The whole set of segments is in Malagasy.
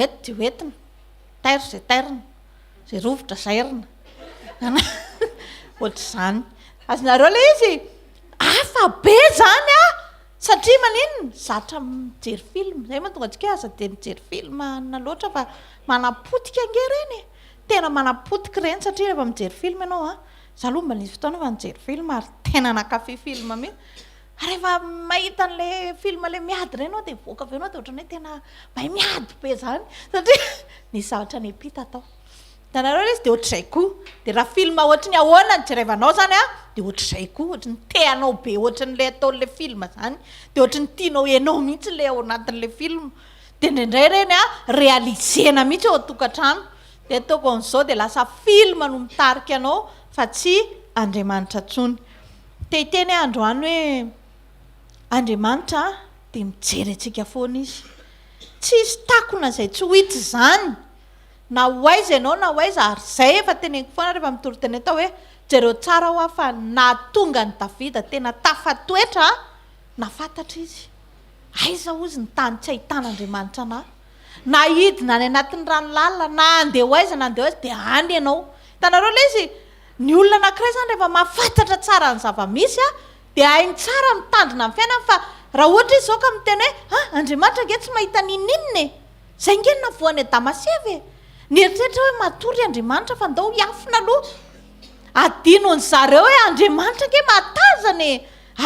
Hoety dia hoentina, tairo izay tairina, izay rovitra zairina. Ohatr'izany. Azonareo ilay izy? Hafa be izany an! Satria maninona? Zatra mijery film. Izay mahatonga antsika hoe aza dia mijery film anona loatra fa manapotika ange ireny e! Tena manapotika ireny satria rehefa mijery film ianao an, za aloha mba nisy fotoana efa nijery film ary tena nankafy film mihitsy. Rehefa mahita an'ilay film ilay miady ireny ianao dia mivoaka avy eo ianao dia ohatran'ny hoe tena mahay miady be izany satria nisy zavatra niampita tao. Hitanareo ilay izy dia ohatr'izay koa. Dia raha film ohatry ny ahoana no jerevanao izany an, dia ohatr'izay koa, ohatry ny te hanao be ohatran'ilay ataon'ilay film izany. Dia ohatry ny tianao ianao mihitsy ilay ao anatin'ilay film. Dia indraindray ireny an, réaliser-na mihitsy ao an-tokantrano. Dia ataoko amin'izao dia lasa film no mitarika anao fa tsy Andriamanitra intsony. Te hiteny aho androany hoe Andriamanitra dia mijery antsika foana Izy. Tsisy takona izay tsy ho hita izany. Na ho aiza ianao na ho aiza, ary izay efa teneniko foana rehefa mitory teny eto aho hoe jereo tsara hoa fa nahatonga an'i Davida tena tafatoetra nafantatra izy. Aiza hozy ny tany tsy ahitan'Andriamanitra anà? Na hidina any anatin'ny rano lalina, na handeha ho aiza na handeha ho aiza dia any ianao. Hitanareo ilay izy? Ny olona anankiray izany rehefa mahafantatra tsara ny zava-misy dia hainy tsara mitandrina ny fiainany fa raha ohatra izy izao ka miteny hoe ah Andriamanitra ange tsy mahita n'inon'inona e! Izay ange no navoan'i Adama sy Eva e! Nieritreritra hoe matory Andriamanitra fa ndao hiafina aloha. Adinon'ny zareo hoe Andriamanitra ange mahatazana e!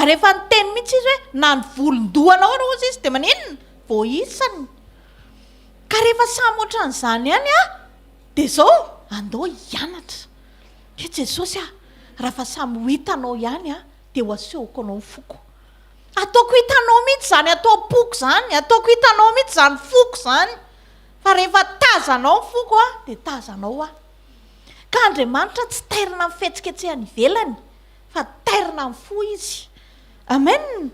Ary efa niteny mihitsy izy hoe na ny volon-dohanao ary hozy izy dia maninona? Voaisany. Ka rehefa samy ohatran'izany ihany an, dia izao, andao hianatra. Hoe Jesosy a, raha fa samy ho hitanao ihany an, dia ho asehoko anao ny foko. Ataoko hitanao mihitsy izany ato am-poko izany, ataoko hitanao mihitsy izany foko izany. Fa rehefa tazanao ny foko an, dia tazanao aho. Ka Andriamanitra tsy tairina amin'ny fihetsiketsehana ivelany, fa tairina amin'ny fo Izy. Amen!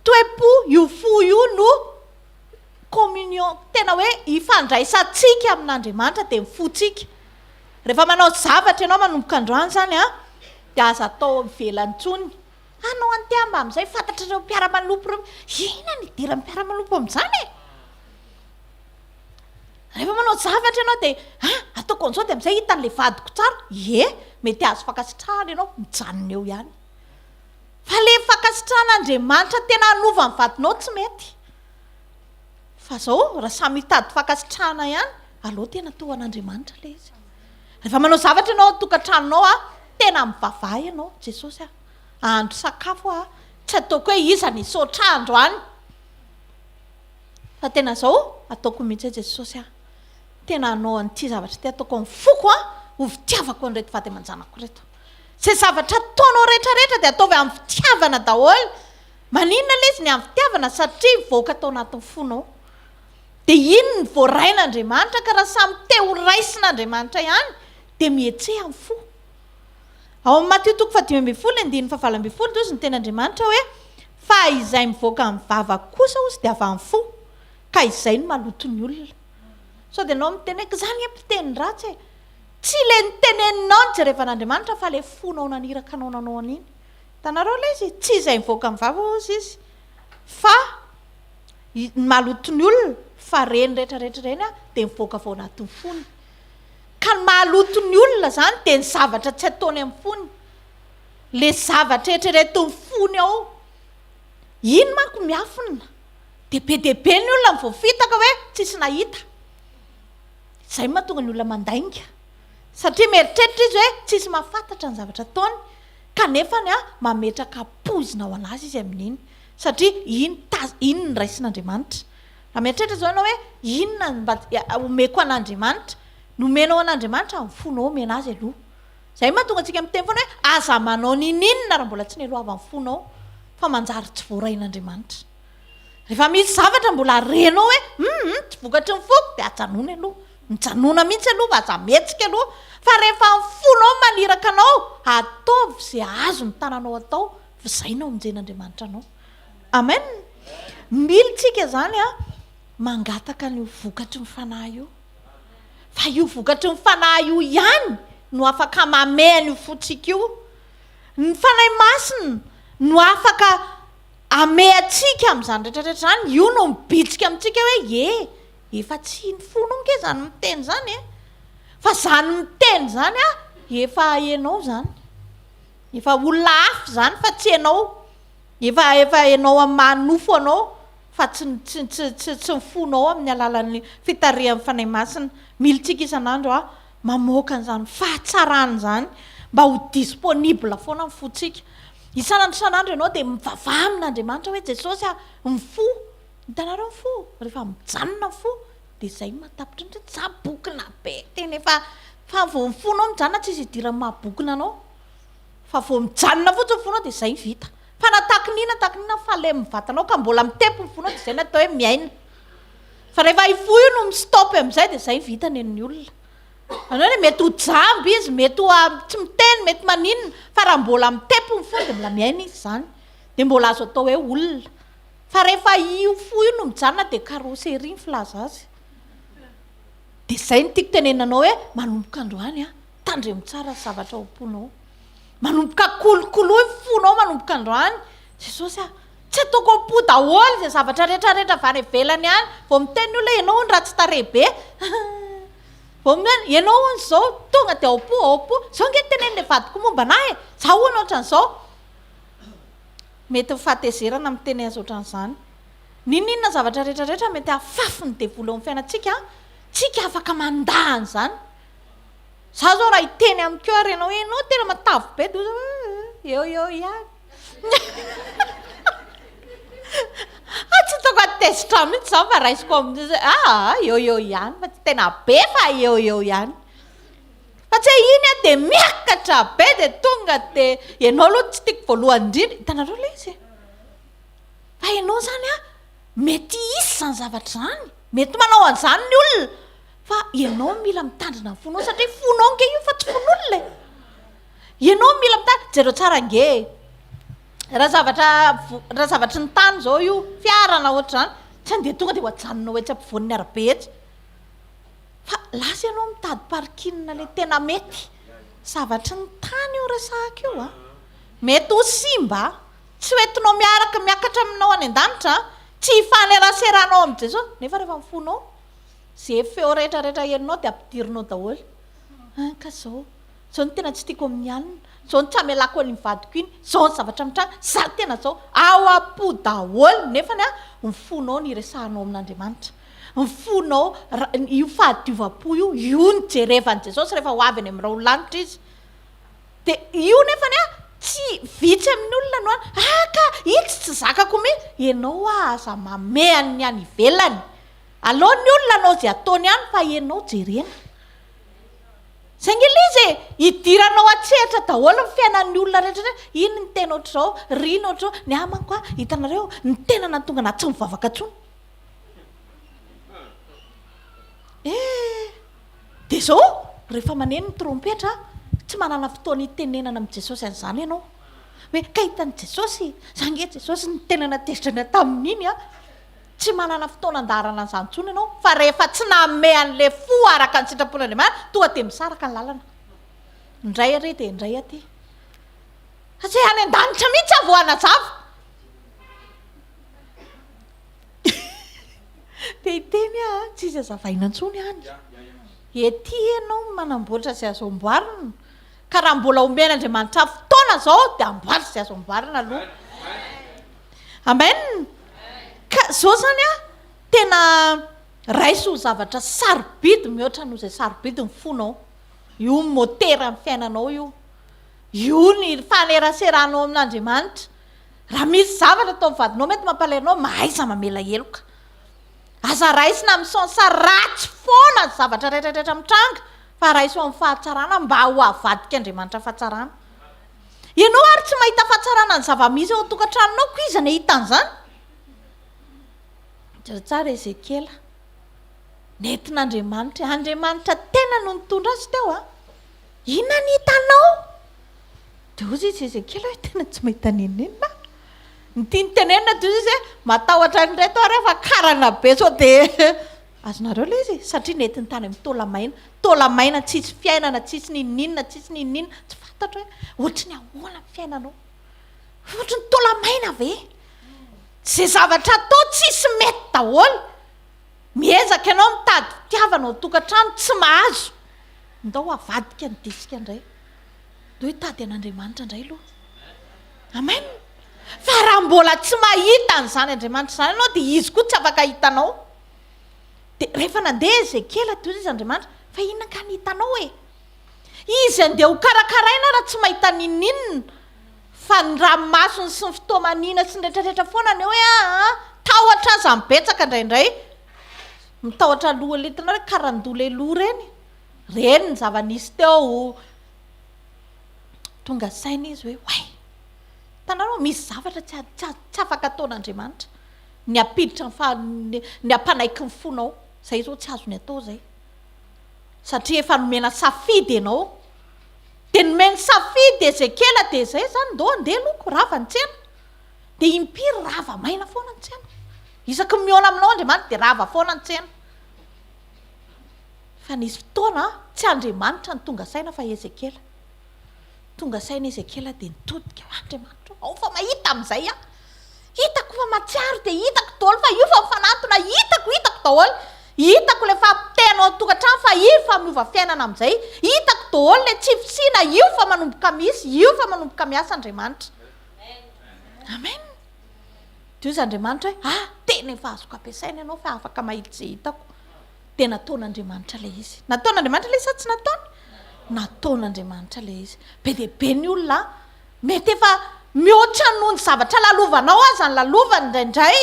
Toe-po, io fo io no communion, tena hoe ifandraisantsika amin'Andriamanitra dia ny fontsika. Rehefa manao zavatra ianao manomboka androany izany an, dia aza atao ivelany intsony. Hanao an'ity aho mba amin'izay fantatr'ireo mpiara-manompo ireo. Inona no idiran'ny mpiara-manompo amin'izany e? Rehefa manao zavatra ianao dia, ah, ataoko an'izao dia amin'izay hitan'ilay vadiko tsara. Ie, mety hahazo fankasitrahana ianao, mijanona eo ihany. Fa ilay fankasitrahan'Andriamanitra tena hanova ny vadinao tsy mety. Fa izao, raha samy hitady fankasitrahana ihany, aleo tena atao an'Andriamanitra ilay izy. Rehefa manao zavatra ianao ao an-tokantranonao a, tena mivavaha ianao, Jesosy a, ahandro sakafo aho, tsy ataoko hoe iza no hisaotra ahy androany. Fa tena izao, ataoko mihitsy hoe Jesosy a, tena hanao an'ity zavatra ity ataoko amin'ny foko a, ho fitiavako an'ireto vady aman-janako ireto. Izay zavatra ataonao rehetra rehetra dia ataovy amin'ny fitiavana daholo. Maninona ilay izy ny amin'ny fitiavana? Satria mivoaka tao anatin'ny fonao. Dia iny ny voarain'Andriamanitra ka raha samy te ho raisin'Andriamanitra ihany dia mihetseha amin'ny fo. Ao amin'ny Matio toko fahadimy ambin'ny folo andininy fahavalo ambin'ny folo dia hozy ny tenin'Andriamanitra hoe fa izay mivoaka amin'ny vava kosa hozy dia avy amin'ny fo ka izay no maloto ny olona. Sao dia ianao miteny hoe za anie mpiteny ratsy e. Tsy ilay niteneninao no jerevan'Andriamanitra fa ilay fonao naniraka anao nanao an'iny. Hitanareo ilay izy? Tsy izay mivoaka amin'ny vava hozy izy fa ny maloto ny olona fa ireny rehetra rehetra ireny dia mivoaka avy ao anatin'ny fony. Ka ny mahaloto ny olona izany dia ny zavatra tsy ataony amin'ny fony. Ilay zavatra eritreretin'ny fony ao. Iny manko miafina. Dia be dia be ny olona voafitaka hoe tsisy nahita. Izay no mahatonga ny olona mandainga. Satria mieritreritra izy hoe tsisy mahafantatra ny zavatra ataony. Kanefany mametraka poizina ao anazy izy amin'iny. Satria iny taz, iny no raisin'Andriamanitra. Raha mieritreritra izao ianao hoe inona no mba omeko an'Andriamanitra, ny omenao an'Andriamanitra ny fonao omena azy aloha. Izay no mahatonga antsika miteny foana hoe aza manao n'inon'inona raha mbola tsy neloavan'ny fonao fa manjary tsy voarain'Andriamanitra. Rehefa misy zavatra mbola renao hoe hum tsy vokatry ny foko dia ajanony aloha. Mijanona mihitsy aloha fa aza mihetsika aloha fa rehefa ny fonao maniraka anao ataovy izay azon'ny tananao atao fa izay no hamonjen'Andriamanitra anao. Amen. Mila tsika izany an mangataka an'io vokatry ny fanahy io. Fa io vokatry ny fanahy io ihany no afaka mamehy an'io fontsika io. Ny Fanahy Masina no afaka hamehy antsika amin'izany rehetra rehetra izany. Io no mibitsika amintsika hoe ye. Efa tsy ny fonao nge zany miteny zany e! Fa zany miteny zany a, efa enao zany. Efa olona hafa zany fa tsy enao. Efa efa enao amin'ny maha nofo anao fa tsy tsy tsy tsy tsy ny fonao amin'ny alalan'ny fitarihan'ny Fanahy Masina. Mila tsika isan'andro a, mamoaka an'izany fahatsarana izany mba ho disponible foana ny fontsika. Isan'andro isan'andro ianao dia mivavaha amin'Andriamanitra hoe Jesosy a, ny fo, hitanareo ny fo, rehefa mijanona ny fo dia izay no mahatapitra ny za bokona be, tena efa, fa vao ny fonao mijanona tsisy idiran'ny maha bokona anao, fa vao mijanona fotsiny ny fonao dia izay no vita. Fa na takin'inona na takin'inona falemin'ny vatanao ka mbola mitepo ny fonao dia izay no atao hoe miaina. Fa rehefa io fo io no mi-stop amin'izay dia izay vita nen'ny olona. Izany hoe mety ho jamba izy, mety ho tsy miteny, mety maninona, fa raha mbola mitepo ny fony dia mbola miaina izy izany. Dia mbola azo atao hoe olona. Fa rehefa io fo io no mijanona dia carrosserie ny filaza azy. Dia izay no tiako tenenina anao hoe manomboka androany an, tandremo tsara ny zavatra ao am-ponao. Manomboka kolokoloy ny fonao manomboka androany. Jesosy a! Tsy ataoko am-po daholo izay zavatra rehetra rehetra avy any ivelany any. Vao miteny ny olona hoe ianao hono ratsy tarehy be. Vao miteny, ianao hono izao, tonga dia ao am-po, ao am-po. Izao ange no tenenin'ilay vadiko momba an'ahy e! Izaho hono ohatran'izao. Mety ho fahatezerana miteny azy ohatran'izany. N'inon'inona zavatra rehetra rehetra mety hahafafy ny devoly eo amin'ny fiainantsika, tsika afaka mandà an'izany. Za zao raha hiteny amiko ary ianao hoe ianao tena matavy be dia hoe eo eo ihany. Ah tsy ataoko tezitra mihitsy za fa raisiko amin'ny ah eo eo ihany fa tsy tena be fa eo eo ihany. Fa tsy hoe iny aho dia miakatra be dia tonga dia ianao aloha tsy tiako voalohany indrindra. Hitanareo ilay izy e? Fa ianao izany an, mety hisy izany zavatra izany, mety manao an'izany ny olona, Fa ianao mila mitandrina ny fonao satria fonao ange io fa tsy fon'olona e. Ianao mila mitandrina, jereo tsara ange e. Raha zavatra raha zavatry ny tany izao io, fiara na ohatr'izany, tsy andeha tonga dia ho ajanonao etsy ampovoan'ny arabe etsy. Fa lasa ianao mitady parking ilay tena mety. Zavatry ny tany io resahako io a. Mety ho simba, tsy ho entinao miaraka miakatra aminao any an-danitra, tsy hifaneraseranao amin'i Jesosy, nefa rehefa ny fonao Ze feo rehetra rehetra henonao de ampidirinao daholo. An ka zao, zao no tena tsy tiako amin'ny alina, zao no tsy hamelako an'iny vadiko iny, zao ny zavatra mitranga, za tena zao. Ao am-po daholo nefany an, ny fonao no iresahanao amin'Andriamanitra. Ny fonao, io fahadiovam-po io, io no jerevan'i Jesosy rehefa ho avy any amin'ny rahon'ny lanitra Izy. Dia io nefany an, tsy vitsy amin'ny olona no any, ah ka itsy tsy zakako mihitsy, ianao hoa aza mamehy an'ny any ivelany. Aleo ny olona hanao izay ataony any fa ianao jerena. Zay nge le izy e! Idiranao an-tsehatra daholo ny fiainan'ny olona rehetra rehetra, iny niteny ohatr'izao, ry iny ohatr'izao, ny ahy manko a, hitanareo, ny tena nahatonga anah tsy mivavaka intsony. Eh! Dia izao, rehefa maneno ny trompetra, tsy manana fotoana hitenenana amin'i Jesosy an'izany ianao. Hoe ka hitan'i Jesosy, za nge Jesosy ny tena natezitra anah tamin'iny a! Tsy manana fotoana andaharana an'izany intsony ianao, fa rehefa tsy nanome an'ilay fo araka ny sitrapon'Andriamanitra, tonga dia misaraka ny lalana. Indray ary dia indray aty. Satria any an-danitra mihitsy aho vao hanazava. Te hiteny aho, tsy izy hazavaina intsony any. Ety ianao no manamboatra izay azo amboarina. Ka raha mbola omen'Andriamanitra fotoana izao dia amboary izay azo amboarina aloha. Amen. Ka zao zany a, tena raiso ho zavatra sarobidy mihoatra noho izay sarobidy ny fonao. Io ny moteran'ny fiainanao io. Io ny faneraseranao amin'Andriamanitra. Raha misy zavatra ataon'ny vadinao mety mampalahelo anao, mahaiza mamela heloka. Aza raisina amin'ny sens ratsy foana ny zavatra rehetra rehetra mitranga fa raiso amin'ny fahatsarana mba ho avadik'Andriamanitra fahatsarana. Ianao ary tsy mahita fahatsarana ny zava-misy ao an-tokantranonao ko iza no hahita an'izany? Jereo tsara Ezekiela. Nentin'Andriamanitra, Andriamanitra tena no nitondra azy teo an. Inona ny hitanao? Dia hoy izy Ezekiela hoe tena tsy mahita n'inon'inona aho. Ny tiany tenenina dia hoy izy hoe matahotra an'ireto aho rehefa karana be sao dia azonareo ilay izy e, satria nentiny tany amin'ny taola maina. Taola maina tsisy fiainana, tsisy n'inon'inona, tsisy n'inon'inona, tsy fantatro hoe ohatry ny ahoana ny fiainanao. Ohatry ny taola maina ve? Izay zavatra atao tsisy mety daholo. Miezaka ianao mitady fitiavana ao an-tokantrano, tsy mahazo. Ndao avadika ny disque indray. Ndao hitady an'Andriamanitra indray aloha. Amen. Fa raha mbola tsy mahita an'izany Andriamanitra izany ianao dia Izy koa tsy afaka hahita anao. Dia rehefa nandeha Ezekiela dia hoy izy Andriamanitra, fa inona ka ny hitanao e? Izy andeha ho karakaraina raha tsy mahita n'inon'inona. Fa ny ranomasony sy ny fitomanina sy ny retraretra foana ny hoe aa, tahotra aza ny betsaka indraindray. Mitahotra loha lentina hoe karandoha le loha ireny. Ireny ny zava-nisy teo. Tonga saina izy hoe oay, hitanareo misy zavatra tsy tsy afaka ataon'Andriamanitra. Ny hampiditra ny faha- ny hampanaiky ny fonao. Izay izao tsy azony atao izay. Satria efa nomena safidy ianao. Dia nomeny safidy Ezekiela dia izay izany ndao andeha aloha rava ny tsena. Dia impiry rava maina foana ny tsena. Isaky ny mihaona aminao Andriamanitra dia rava foana ny tsena. Fa nisy fotoana tsy Andriamanitra no tonga saina fa Ezekiela. Tonga saina Ezekiela dia nitodika, Andriamanitra ô, ao fa mahita amin'izay aho. Hitako fa matsiaro dia hitako daholo fa io fa mifanantona, hitako, hitako daholo. Hitako ilay fahapotehanao ny tokantrano fa io fa miova fiainana amin'izay. Hitako daholo ilay tsy fisiana, io fa manomboka misy, io fa manomboka miasa Andriamanitra. Amen. Dia hoy Andriamanitra hoe, ah, tena efa azoko ampiasaina ianao fa afaka mahita izay hitako. Dia nataon'Andriamanitra ilay izy. Nataon'Andriamanitra ilay izy sa tsy nataony? Nataon'Andriamanitra ilay izy. Be dia be ny olona mety efa mihoatra noho ny zavatra lalovanao aza ny lalovany indraindray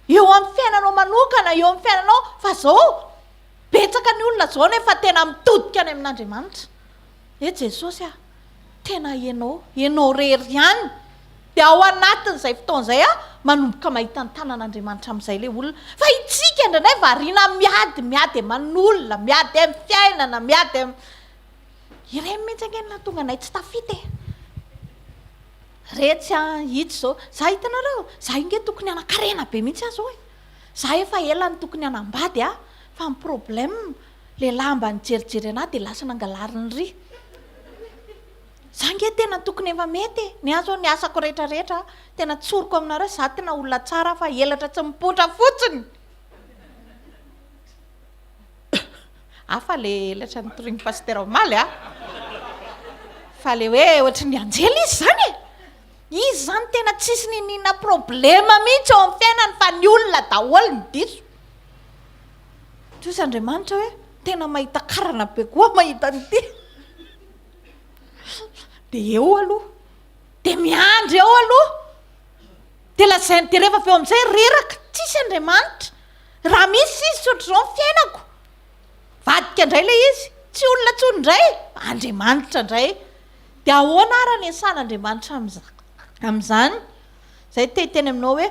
eo amin'ny fiainanao manokana, eo amin'ny fiainanao, fa izao betsaka ny olona izao nefa tena mitodika any amin'Andriamanitra. He Jesosy a! Tena Ianao, Ianao irery ihany. Dia ao anatin'izay fotoana izay a, manomboka mahita ny tanan'Andriamanitra amin'izay ilay olona. Fa itsika indraindray variana miady, miady aman'olona, miady amin'ny fiainana, miady amin'ny... Ireny mihitsy ange no nahatonga anay tsy tafita e. Retsy a, itsy izao. Za hitanareo, za io nge tokony hanan-karena be mihitsy aho izao e. Za efa ela no tokony hanambady a, fa ny problème, Lehilahy mba nijerijery anah dia lasa nangalariny ry. Za nge tena tokony efa mety e. Ny ahy zao ny asako rehetra rehetra tena tsoriko aminareo za tena olona tsara fa elatra tsy mipoitra fotsiny. Hafa le elatra nitorian'i pasitera omaly a. Fa le hoe ohatry ny anjely izy zany e. Izy zany tena tsisy niniana problema mihitsy eo amin'ny fiainany fa ny olona daholo ny diso. Tohizo Andriamanitra hoe tena mahita karana be koa mahita an'ity. Dia eo aloha. Dia miandry eo aloha. Dia lazainy, dia rehefa avy eo amin'izay reraka, tsisy Andriamanitra. Raha misy izy tsy ohatr'izao ny fiainako. Vadika indray ilay izy, tsy olona intsony indray, Andriamanitra indray. Dia ahoana ara ny iasan'Andriamanitra amin'izany? Izay te hiteny aminao hoe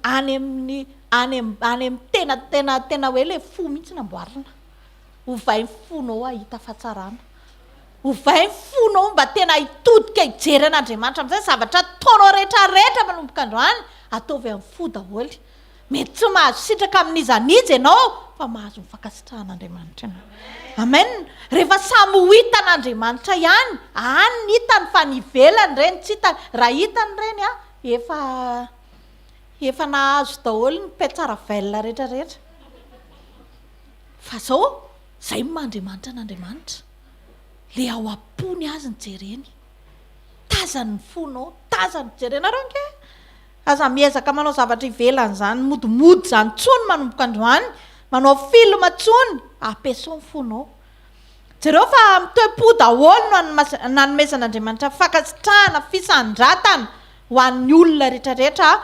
any amin'ny any any amin'ny tena tena tena hoe ilay fo mihitsy no amboarina. Ovay ny fonao hahita fahatsarana. Ovay ny fonao mba tena hitodika hijery an'Andriamanitra amin'izay zavatra ataonao rehetra rehetra manomboka androany ataovy amin'ny fo daholo. Mety tsy mahazo sitraka amin'iza n'iza ianao fa mahazo ny fankasitrahan'Andriamanitra ianao. Amen. Rehefa samy ho hitan'Andriamanitra ihany, any ny hitany fa ny ivelany ireny tsy hitany. Raha hitany ireny an, efa efa nahazo daholo ny pain-tsaravel rehetra rehetra. Fa zao, zay no maha Andriamanitra an'Andriamanitra. Le ao am-pony azy no jereny. Tazany ny fonao, tazany, jerenareo ange. Aza miezaka manao zavatra ivelan'izany modimody izany intsony manomboka androany, manao film intsony, ampiasao ny fonao. Jereo fa amin'ny toe-po daholo no nanomezan'Andriamanitra fankasitrahana, fisandratana ho an'ny olona rehetrarehetra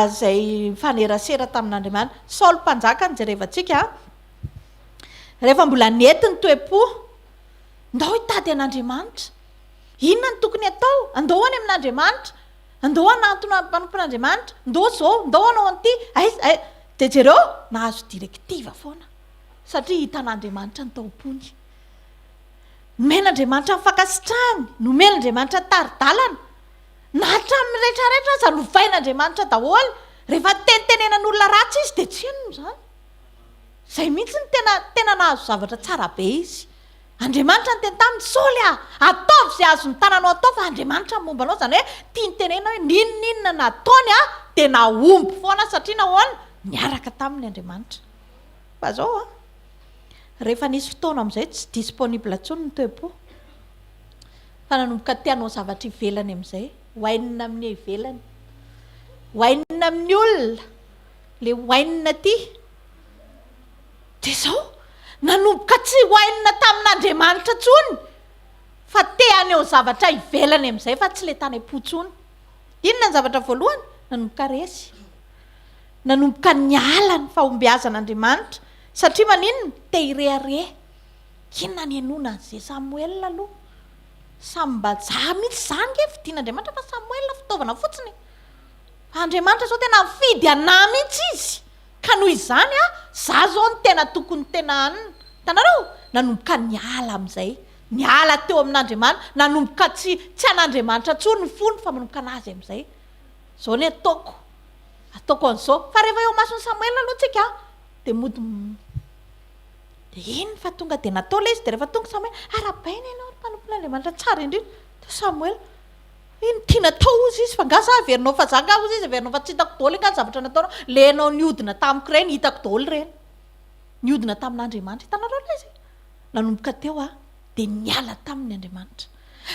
izay nifanerasera tamin'Andriamanitra. Saoly mpanjaka no jerevantsika, rehefa mbola nety ny toe-po, ndao hitady an'Andriamanitra. Inona no tokony hatao? Andao any amin'Andriamanitra. Ndao hanantona mpanompon'Andriamanitra, ndao izao, ndao hanao an'ity, aiza, aiza. Dia jereo, nahazo directive foana, satria hitan'Andriamanitra ny tao am-pony. Nomen'Andriamanitra ny fankasitrahany, nomen'Andriamanitra ny tari-dalana. Na hatramin'ny rehetrarehetra aza novain'Andriamanitra daholo. Rehefa tenitenenan'olona ratsy izy dia tsy henony izany. Izay mihitsy no tena, tena nahazo zavatra tsara be izy. Andriamanitra niteny taminy, Saoly a! Ataovy izay azon'ny tananao atao fa Andriamanitra no momba anao. Izany hoe tiany tenenina hoe n'inon'inona nataony dia nahomby foana satria nahoana? Niaraka taminy Andriamanitra. Fa zao an, rehefa nisy fotoana amin'izay tsy disponible intsony ny toe-po. Fa nanomboka te hanao zavatra ivelany amin'izay, oainina amin'ny ivelany. Oainina amin'ny olona, le oainina aty. Dia izao, nanomboka tsy oainina tamin'Andriamanitra intsony, fa te haneho zavatra ivelany amin'izay fa tsy le tany am-po intsony. Inona ny zavatra voalohany? Nanomboka resy. Nanomboka niala ny fahombiazan'Andriamanitra. Satria maninona? Te hirehareha. Inona ny henoana an'izay Samoela aloha? Samy mba za mihitsy za ange fidin'Andriamanitra fa Samoela fitaovana fotsiny e. Fa Andriamanitra zao tena nifidy anà mihitsy izy. Ka noho izany a, za zao no tena tokony tena anona. Hitanareo? Nanomboka niala amin'izay. Niala teo amin'Andriamanitra, nanomboka tsy tsy an'Andriamanitra intsony ny fony fa manomboka an'azy amin'izay. Izao ny ataoko. Ataoko an'izao. Fa rehefa eo imason'i Samoela aloha tsika dia mody dia iny fa tonga dia natao ilay izy dia rehefa tonga Samoela, arahabaina ianao ry mpanompon'Andriamanitra tsara indrindra. Dia Samoela, ino tiana atao hozy izy fa nga za averinao fa za nga hozy izy averinao fa tsy hitako daholo nga ny zavatra nataonao. Le ianao nihodina tamiko ireny hitako daholo ireny. Nihodina tamin'Andriamanitra. Hitanareo ilay izy? Nanomboka teo aho dia niala taminy Andriamanitra.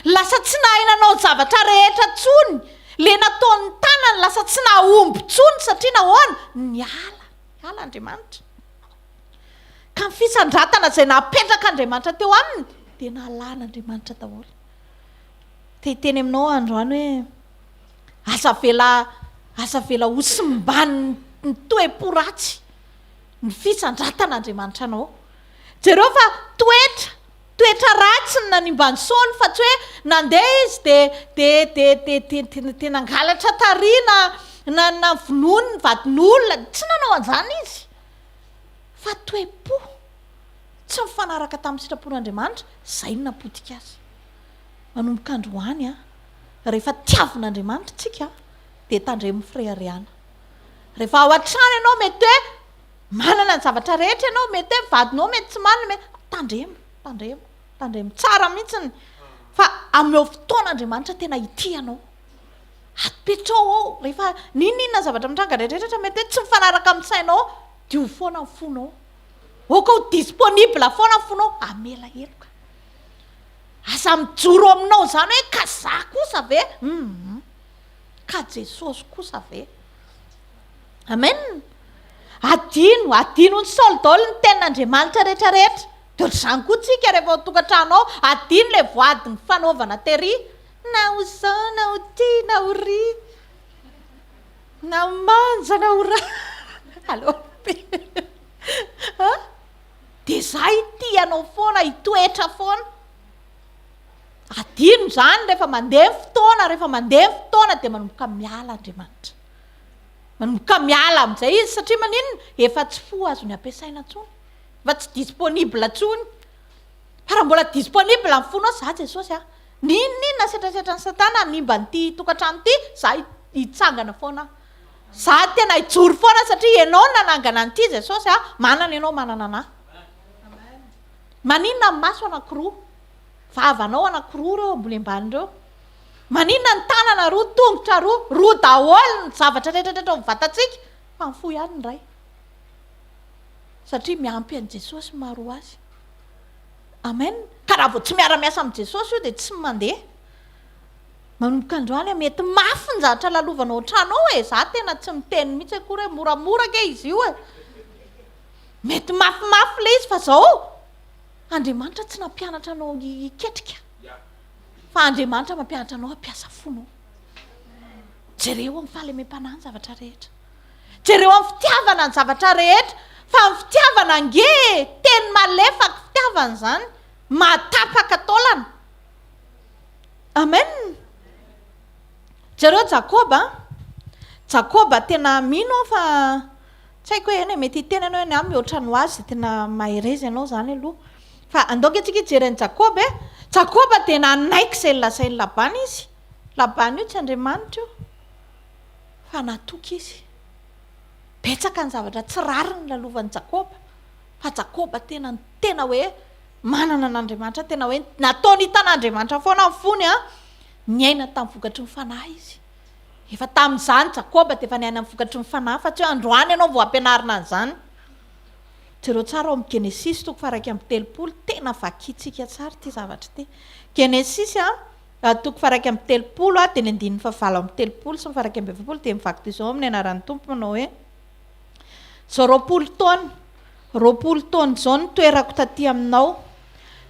Lasa tsy nahay nanao zavatra rehetra intsony. Le nataon'ny tanany lasa tsy nahomby intsony satria nahoana? Niala, niala Andriamanitra. Ka ny fisandratana izay napetrak'Andriamanitra teo aminy dia nalan'Andriamanitra daholo. Te hiteny aminao aho androany hoe aza avela aza avela ho simban'ny toe-po ratsy ny fisandratan'Andriamanitra anao. Jereo fa toetra, toetra ratsy no nanimba an'i Saoly fa tsy hoe nandeha izy dia dia dia dia dia dia dia nangalatra tary na na na vonoiny ny vadin'olona, tsy nanao an'izany izy. Fa toe-po tsy mifanaraka tamin'ny sitrapon'Andriamanitra, izay no napotika azy. Manomboka androany an, rehefa tiavin'Andriamanitra tsika dia tandremo ny fireharehana. Rehefa ao an-trano ianao mety hoe Manana ny zavatra rehetra ianao, mety hoe vadinao mety tsy manana, mety, tandremo, tandremo, tandremo tsara mihitsiny fa ameo fotoana Andriamanitra tena hitia anao. Apetrao ao, rehefa n'inon'inona zavatra mitranga rehetrarehetra mety hoe tsy mifanaraka amin'ny sainao, diovy foana ny fonao. Aoka ho disponible foana ny fonao, hamela heloka. Aza mijoro aminao izany hoe ka za kosa ve? Hum. Ka Jesosy kosa ve? Amen! Adino, adinon'i Saoly daholo ny tenin'Andriamanitra rehetra rehetra. Dia ohatr'izany koa tsika rehefa ao an-tokantrano ao, adino ilay voady nifanaovana tery. Na ho zao na ho ty na ho ry, na ho manja na ho ra. Aleo be. An? Dia za hitia anao foana, hitoetra foana. Adino izany rehefa mandeha ny fotoana, rehefa mandeha ny fotoana dia manomboka miala Andriamanitra. Manomboka miala amin'izay izy satria maninona? Efa tsy fo azony ampiasaina intsony. Efa tsy disponible intsony. Fa raha mbola disponible ny fonao, za Jesosy a, n'inon'inona setrasetran'i Satana hanimba an'ity tokantrano ity, za hitsangana foana aho. Za tena hijoro foana satria ianao no nanangana an'ity Jesosy a, manana ianao manana anah. Maninona ny maso anankiroa? Vavanao anankiroa ireo ambony ambany ireo. Maninona ny tanana roa, tongotra roa, roa daholo ny zavatra rehetra rehetra ao amin'ny vatantsika, fa ny fo ihany ny iray. Satria miampy an'i Jesosy ny maha roa azy. Amen. Ka raha vao tsy miara-miasa amin'i Jesosy io dia tsy mandeha. Manomboka androany aho, mety mafy ny zavatra lalovana ao an-trano ao e, za tena tsy miteny mihitsy akory hoe moramora ange izy io e. Mety mafimafy ilay izy fa zao, Andriamanitra tsy nampianatra anao hiketrika fa Andriamanitra mampianatra anao hampiasa fonao. Jereo amin'ny fahalemem-panahy ny zavatra rehetra. Jereo amin'ny fitiavana ny zavatra rehetra. Fa ny fitiavana ange e, teny malefaka fitiavana izany, mahatapaka taolana. Amen. Jereo Jakoba, Jakoba tena mino aho fa Tsy haiko hoe eny e, mety hiteny ianao hoe ny ahy mihoatra ny ho azy, tena mahereza ianao izany aloha. Fa andao ange tsika hijery an'i Jakoba e. Jakoba dia nanaiky izay nolazain'i Labana izy. Labana io tsy Andriamanitra io. Fa natoky izy. Betsaka ny zavatra tsy rariny lalovan'i Jakoba. Fa Jakoba tena tena hoe manana an'Andriamanitra, tena hoe nataony hitan'Andriamanitra foana ny fony an. Niaina tamin'ny vokatry ny fanahy izy. Efa tamin'izany Jakoba dia efa niaina ny vokatry ny fanahy fa tsy hoe androany ianao vao ampianarina an'izany. Jereo tsara ao amin'ny Genesisy toko faha 31, tena vakintsika tsara ity zavatra ity. Genesisy a, toko faha 31 a, dia ny andininy faha 38 sy ny faha 41 dia mivaky toy izao amin'ny anaran'ny Tompo manao hoe, Izao 20 taona, 20 taona izao nitoerako taty aminao,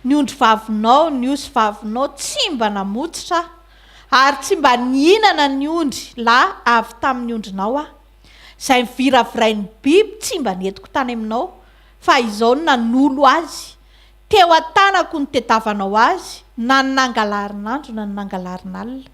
ny ondry vavinao, ny osy vavinao tsy mba namotsitra aho, ary tsy mba nihinana ny ondry lahy avy tamin'ny ondrinao aho. Izay noviravirain'ny biby tsy mba nentiko tany aminao, fa izao no nanolo azy, teo an-tanako no tediavanao azy, na ny nangalarin'andro na ny nangalarin'alina.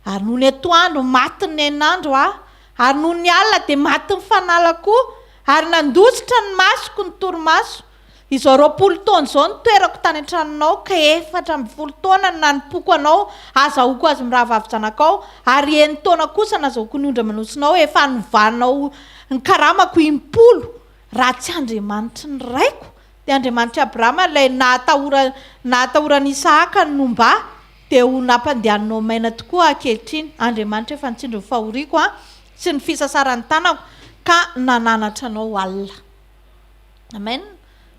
Ary nony atoandro, matin'ny hainandro aho, ary nony alina dia matin'ny fanala koa, ary nandositra ny masoko ny torimaso. Izao 20 taona izao nitoerako tany an-tranonao, ka 14 taona no nanompoako anao, azahoako azy mirahavavy zanakao, ary enin-taona kosa nazahoako ny ondry aman'osinao, efa novanao ny karamako impolo, raha tsy Andriamanitry ny raiko, dia Andriamanitr'i Abrahama ilay nahatahora nahatahoran'i Isahaka no nomba ahy, dia ho nampandehaninao maina tokoa aho ankehitriny. Andriamanitra efa nitsindry ny fahoriako sy ny fisasaran'ny tanako, ka nananatra anao alina. Amen.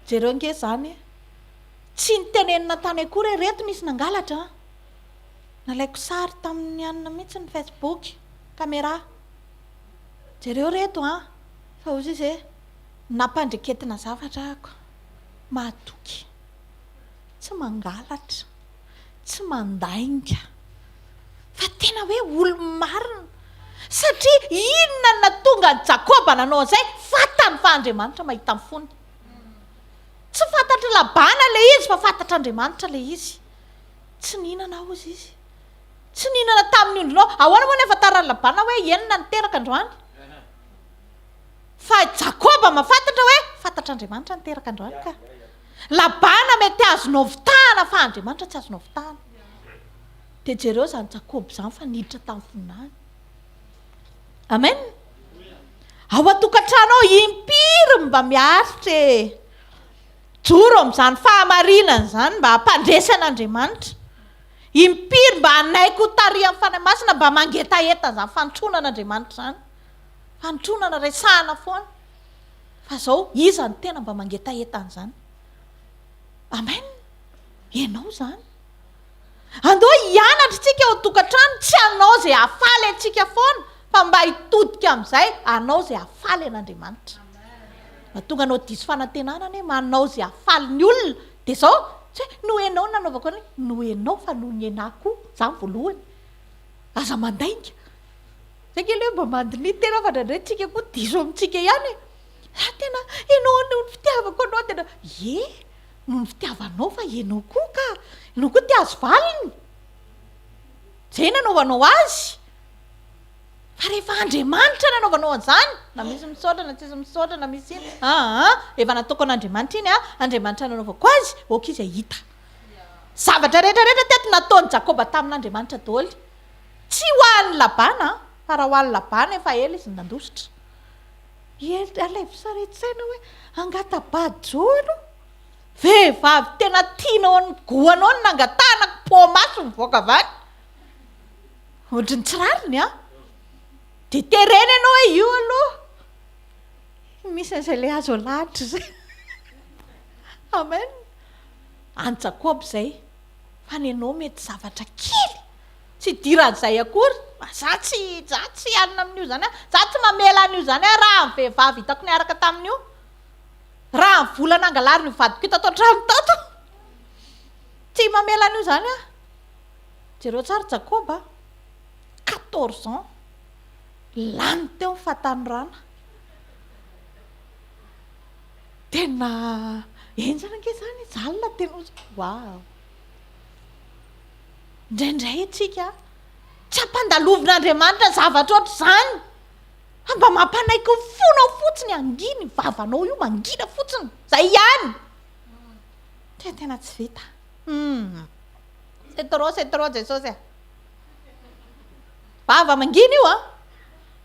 Jereo ange izany e. Tsy nitenenina tany akory hoe reto nisy nangalatra an. Nalaiko sary tamin'ny anona mihitsy ny Facebook, caméra. Jereo reto an. Fa hozy izy hoe nampandreketina zavatra ahako. Mahatoky. Tsy mangalatra. Tsy mandainga. Fa tena hoe olo-marina. Satria inona no nahatonga an'i Jakoba nanao an'izay? Fantany fa Andriamanitra mahita ny fony. Tsy fantatr'i Labana ilay izy fa fantatr'Andriamanitra ilay izy. Tsy nihinana hozy izy. Tsy nihinana tamin'ny ondrinao. Ahoana moa no ahafantaran'i Labana hoe enina no teraka androany? Fa Jakoba mahafantatra hoe fantatr'Andriamanitra ny teraka androany ka. Labana mety azonao vitahana fa Andriamanitra tsy azonao vitahana. Dia jereo izany Jakoba izany fa niditra tamin'ny voninahiny. Amen. Ao an-tokantrano ao impiry mba miaritra e. Joro amin'izany fahamarinana izany mba hampandresy an'Andriamanitra. Impiry mba hanaiky ho tarihan'ny Fanahy Masina mba mangetaheta an'izany fanotronana Andriamanitra izany. Fanotronana resahana foana. Fa izao iza no tena mba mangetaheta an'izany? Amen. Ianao izany. Andao hianatra isika ao an-tokantrano, tsy hanao izay hahafaly antsika foana, fa mba hitodika amin'izay hanao izay hahafaly an'Andriamanitra. Mahatonga anao diso fanantenana anie manao izay hahafaly ny olona, dia izao, tsy hoe noho ianao no nanaovako an'iny, noho ianao fa noho ny enahy koa, izany voalohany. Aza mandainga. Izay ange ilay hoe mba mandiniha tena fa indraindray tsika koa diso amintsika ihany e. Za tena, ianao noho ny fitiavako anao tena, ie. Noho ny fitiavanao fa ianao koa ka, ianao koa te hahazo valiny. Izay nanaovanao azy. Fa rehefa Andriamanitra nanaovanao an'izany, na misy misaotra na tsisy misaotra na misy inona, aa, efa nataoko an'Andriamanitra iny an, Andriamanitra nanaovako azy, ok izy hahita. Zavatra rehetra rehetra teto nataon'i Jakoba tamin'Andriamanitra daholo. Tsy ho an'i Labana an, fa raha ho an'i Labana efa ela izy no nandositra. Alaivo sary an-tsaina hoe angata-bady zao aloha. Vehivavy tena tianao ny goanao no nangatahana po-maso mivoaka avy any. Ohatry ny tsy rariny an. Dia terena ianao hoe io aloha. Misy an'izay ilay azo alahatra izay. Amen. An'i Jakoba izay. Fa ny anao mety zavatra kely. Tsy idiran'izay akory. Fa za tsy, za tsy alina amin'io izany aho. Za tsy mamela an'io izany aho raha ny vehivavy hitako niaraka tamin'io. Raha ny vola nangalarin'io vadiko io tato an-trano tato. Tsy mamela an'io izany aho. Jereo tsara Jakoba a. Quatorze ans. Lany teo ny fahatanorana. Tena henjana ange izany e. Zalina tena waouh. Indraindray isika tsy ampandalovin'Andriamanitra zavatra ohatr'izany fa mba mampanaiky ny fonao fotsiny, hangina io vavanao io, mangina fotsiny, zay ihany. Tena tena tsy vita. Hum. C'est trop, c'est trop Jesosy a. Vava mangina io an.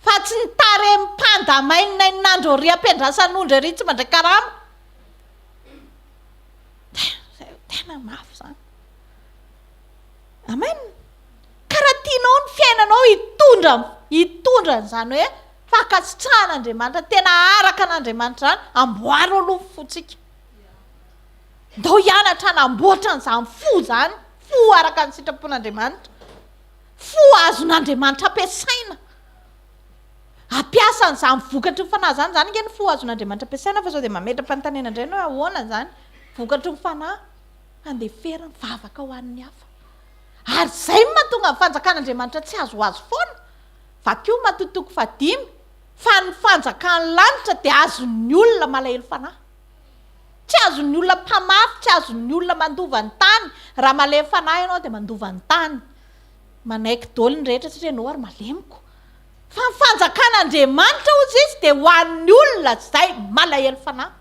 Fa tsy ny tarehy mipanda maininain'andro ery ampiandrasan'ondry ery tsy mandray karama. Tena mafy izany. Amen. Ka raha tianao ny fiainanao hitondra hitondra an'izany hoe fankasitrahan'Andriamanitra tena araka an'Andriamanitra izany, amboaro aloha ny fontsika. Ndao hianatra hanamboatra an'izany fo izany, fo araka ny sitrapon'Andriamanitra, fo azon'Andriamanitra ampiasaina. Hampiasa an'izany vokatry ny fanahy izany, izany ange ny fo azon'Andriamanitra ampiasaina fa sao dia mametra-panontaniana indray ianao hoe ahoana izany vokatry ny fanahy handeferana, vavaka ho an'ny hafa. Ary izay no mahatonga ny fanjakan'Andriamanitra tsy azoazo foana. Vakio Matio toko fahadimy, fa ny fanjakan'ny lanitra dia azon'ny olona malahelo fanahy. Tsy azon'ny olona mpamafy, tsy azon'ny olona mandova ny tany. Raha malemy fanahy ianao dia mandova ny tany. Manaiky daholo ny rehetra satria ianao ary malemiko. Fa ny fanjakan'Andriamanitra hozy izy dia ho an'ny olona izay malahelo fanahy.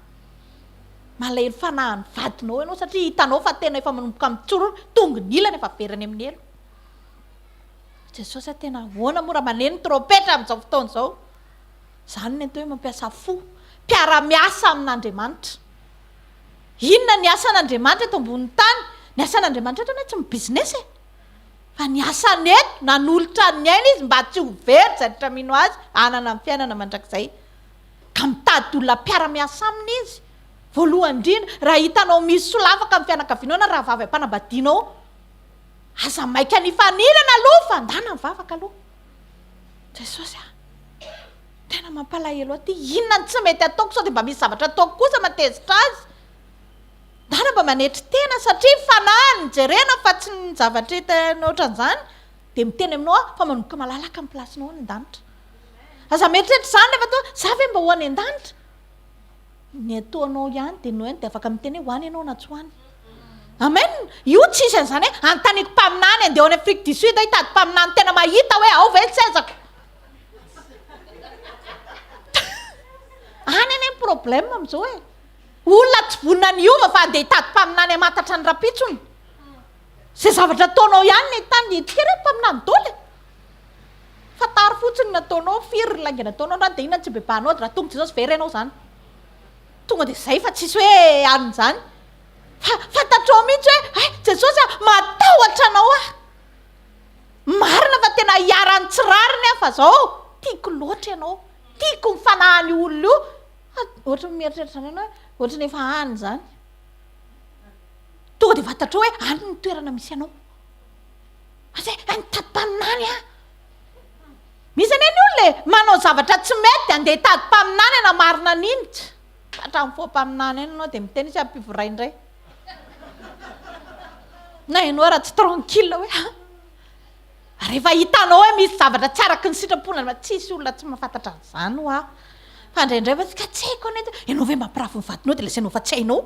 Malahelo fanahy ny vadinao ianao satria hitanao fa tena efa manomboka mitsorona, tongony ilany efa very any amin'ny helo. Jesosy a tena ahoana moa raha maneno ny trompetra amin'izao fotoana izao? Izany ny atao hoe mampiasa fo. Mpiara-miasa amin'Andriamanitra. Inona ny asan'Andriamanitra eto ambonin'ny tany? Ny asan'Andriamanitra eto anie tsy mi-business e. Fa ny asany eto, nanolotra ny ainy izy mba tsy ho very izay rehetra mino azy, hanana ny fiainana mandrakizay. Ka mitady olona mpiara-miasa aminy izy. Voalohany indrindra, raha hitanao misy solafaka amin'ny fianakavianao na rahavavy am-panambadianao, aza maika ny hifaninana aloha fa ndana mivavaka aloha. Jesosy a! Tena mampalahelo ahy ity, inona no tsy mety ataoko sao dia mba misy zavatra ataoko kosa mahatezitra azy. Ndana mba manetry tena satria ny fanahy no jerena fa tsy ny zavatra hita ohatran'izany dia miteny aminao aho fa manomboka malalaka ny place-nao any an-danitra. Aza mieritreritra izany rehefa toa za ve mba ho any an-danitra? Ny ataonao ihany dia ny hoe dia afaka miteny hoe ho any ianao na tsy ho any. Amen! Io tsisy an'izany hoe anontaniako mpaminany andeha any Afrique du Sud hitady mpaminany tena mahita hoe ao ve ny sezako. Any anie ny problème amin'izao e. Olona tsy vonona ny hiova fa andeha hitady mpaminany hamantatra ny rampitsony. Izay zavatra ataonao ihany ny ahitany ny hetsika ireny mpaminany daholo e. Fantaro fotsiny ny ataonao, firy ny lainga nataonao na dia inona ny tsy bebahanao dia raha tonga Jesosy very ianao izany. Tonga dia izay fa tsisy hoe anona izany. Fa fantatrao mihitsy hoe hay Jesosy a, matahotra anao aho. Marina fa tena iharan'ny tsy rariny aho fa zao tiako loatra ianao. Tiako ny fanahin'io olona io. Fa ohatran'ny mieritreritra izany ianao hoe ohatran'ny efa any izany. Tonga dia fantatrao hoe any ny toerana misy anao. Fa zay, hay mitady mpaminany aho. Misy anie ny olona e, manao zavatra tsy mety dia andeha hitady mpaminany hanamarina an'iny. Hatramin'ny faux mpaminany eny ianao dia miteny izy hampivoray indray. Na ianao raha tsy tranquille hoe ha. Rehefa hitanao hoe misy zavatra tsy araky ny sitrapon'Andriamanitra, tsisy olona tsy mahafantatra an'izany hoa. Fa indraindray fa ka tsy haiko anie, ianao ve mampirafy ny vadinao dia lazainao fa tsy hainao.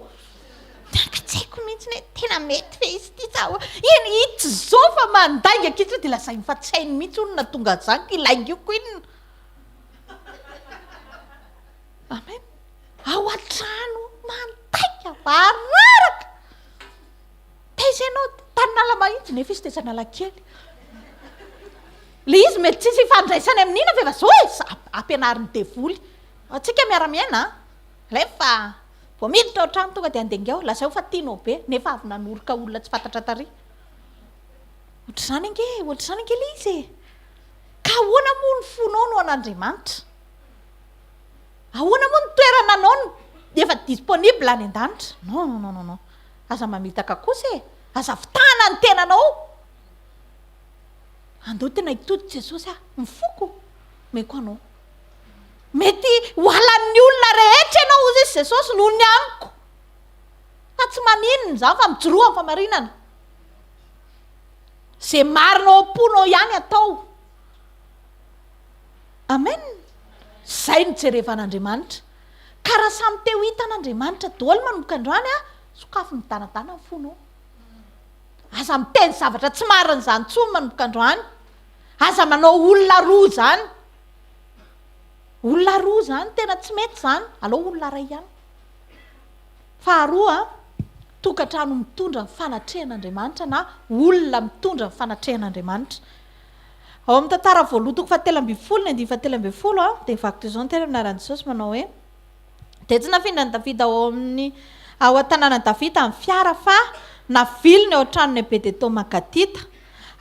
Ka tsy haiko mihitsy hoe tena mety ve izy ity sa ahoana. Eny, itsy izao fa mandainga ankehitriny dia lazainy fa tsy hainy mihitsy hono nahatonga an'izany, ka ilaingiko inona. Amen. Ao an-trano mandainga, vararaka. Taiza ianao? Tany Analamahitsy, nefa izy tetsy Analakely. Le izy mety tsisy ifandraisany amin'ina fa efa zao e, ampianarin'ny devoly. Antsika miara-miaina an. Alefa, vao miditra ao an-trano tonga dia andengao, lazao fa tianao be, nefa avy nanoroka olona tsy fantatra tary. Ohatr'izany ange, ohatr'izany ange le izy e. Ka ahoana moa ny fonao no an'Andriamanitra? Ahoana moa ny toerana anao no efa disponible any an-danitra? Non, non, non, non, non. Aza mamitaka kosa e! Aza fitahana ny tenanao! Andao tena hitodika Jesosy ah! Ny foko omeko anao. Mety ho halan'ny olona rehetra ianao hozy izy Jesosy noho ny amiko. Fa tsy maninona izany fa mijoroa amin'ny famarinana. Izay marina ao am-ponao ihany atao. Amen! Izay no jerevan'Andriamanitra. Ka raha samy te ho hitan'Andriamanitra daholo manomboka androany an, sokafy midanadana ny fonao. Aza miteny zavatra tsy marina izany intsony manomboka androany. Aza manao olona roa izany. Olona roa izany tena tsy mety izany, aleo olona iray ihany. Faharoa, tokantrano mitondra ny fanatrehan'Andriamanitra na olona mitondra ny fanatrehan'Andriamanitra. Ao amin'ny tantara voalohany toko fahatelo ambin'ny folo ny andininy fahatelo ambin'ny folo dia mivaky toy izao ny teny amin'ny anaran'i Jesosy manao hoe, Dia tsy nafindran'i Davida ao amin'ny ao an-tanànan'i Davida ny fiara fa naviliny ao an-tranon'i Ebed-edoma Gatita.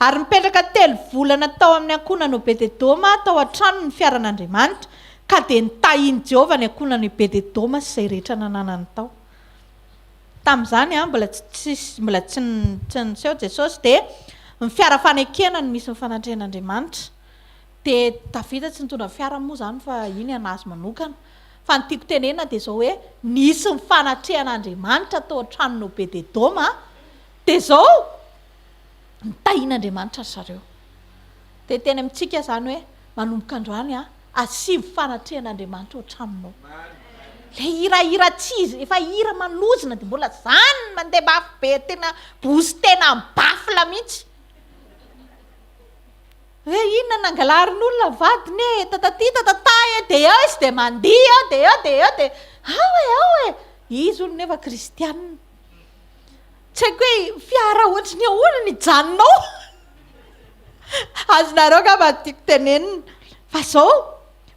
Ary nipetraka telo volana tao amin'ny ankohonan'i Obed-edoma tao an-tranony ny fiaran'Andriamanitra, ka dia nitahian'i Jehovah ny ankohonan'i Obed-edoma sy izay rehetra nananany tao. Tamin'izany, mbola tsy mbola tsy tsy niseho Jesosy, dia ny fiara fanekena no misy ny fanatrehan'Andriamanitra. Dia Davida tsy nitondra fiara moa izany fa iny an'azy manokana. Fa ny tiako tenenina dia izao hoe, nisy ny fanatrehan'Andriamanitra tao an-tranon'i Obed-edoma, dia izao, Nitahian'Andriamanitra ry zareo. Dia teny amintsika izany hoe manomboka androany an, asivo fanatrehan'Andriamanitra ao an-tranonao. Ilay hirahira tsy izy, efa hira manozona dia mbola izany no mandeha mafy be tena booster-na amin'ny baffle mihitsy. Hoe inona nangalarin'olona vadiny e, tatati tatata e, dia eo izy dia mandihy eo, dia eo, dia eo, dia ao e, ao e. Izy hono nefa kristianina. Tsy haiko hoe fiara ohatry ny ahoana ny hijanona ao. Azonareo angamba ny tiako tenenina. Fa izao,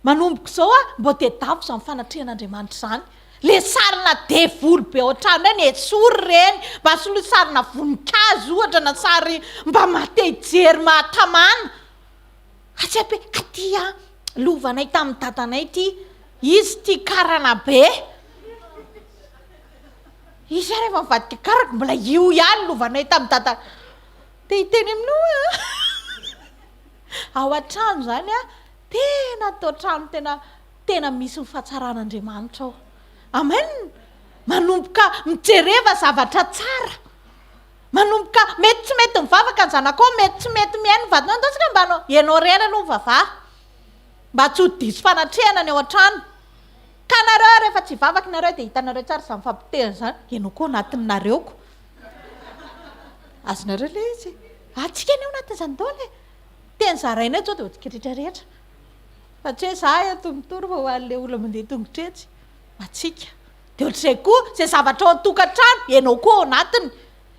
manomboka izao aho, mba tedavo izany fanatrehan'Andriamanitra izany. Le sarina devoly be ao an-trano ireny, esory ireny. Mba soloy sarina voninkazo ohatra na sary mba maha te hijery mahatamana. Fa tsy haiko hoe aty an, lovanay tamin'ny dadanay ity, izy tia karana be. Izy ary efa mivadika karako mbola io ihany lovanay tamin'i dada. Te hiteny aminao aho. Ao an-trano izany an, tena atao trano tena tena misy ny fahatsaran'Andriamanitra ao. Amen. Manomboka mijereva zavatra tsara. Manomboka mety tsy mety mivavaka ny zanakao, mety tsy mety mihaino ny vadinao, andao tsika mba hanao, ianao irery aloha mivavaha. Mba tsy ho diso fanatrehana ny ao an-trano. Ka nareo rehefa tsy hivavaka nareo dia hitanareo tsara izany fampotehana izany, ianao koa anatinareo ko. Azonareo ilay izy? Antsika anie ao anatin'izany daholo e. Teny zaraina eto izao dia ho antsika rehetra rehetra. Fa tsy hoe za eto mitory fa ho an'ilay olona mandeha tongotra etsy. Ho antsika. Dia ohatr'izay koa, izay zavatra ao an-tokantrano, ianao koa ao anatiny.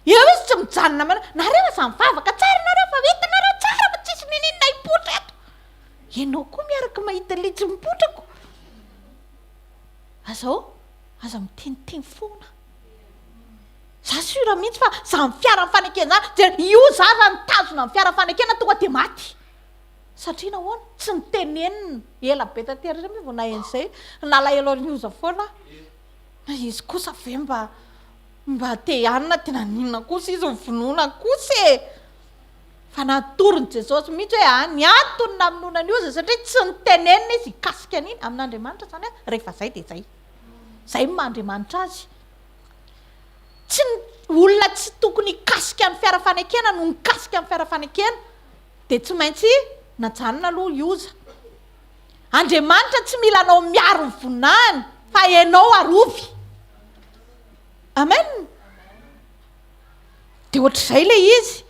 Eo izy tsy mijanona manao, nareo aza mivavaka tsara nareo fa hitanareo tsara fa tsisy n'inon'inona hipoitra eto. Ianao koa miaraka mahita ilay tsy mipoitra ko. Azao, aza miteniteny foana. Za sûr mihitsy fa zany fiara mifanekena zany, jereo, io zaza nitazona ny fiara fanekena tonga dia maty. Satria nahoana? Tsy nitenenina. Ela be taty aoriana moa vao naheno izay, nalahelo an'i Oza foana aho. Izy kosa ve mba mba te hanina dia naninona kosa izy novonoina kosa e? Fa natoron'i Jesosy mihitsy hoe a, ny antony namonoana an'i Oza satria tsy nitenenina izy hikasika an'iny. Amin'Andriamanitra izany a, rehefa izay dia izay. Izay no maha Andriamanitra azy. Tsy ny olona tsy tokony hikasika ny fiara fanekena no nikasika ny fiara fanekena. Dia tsy maintsy najanona aloha i Oza. Andriamanitra tsy mila anao miaro ny voninahiny fa ianao arovy. Amen. Dia ohatr'izay ilay izy.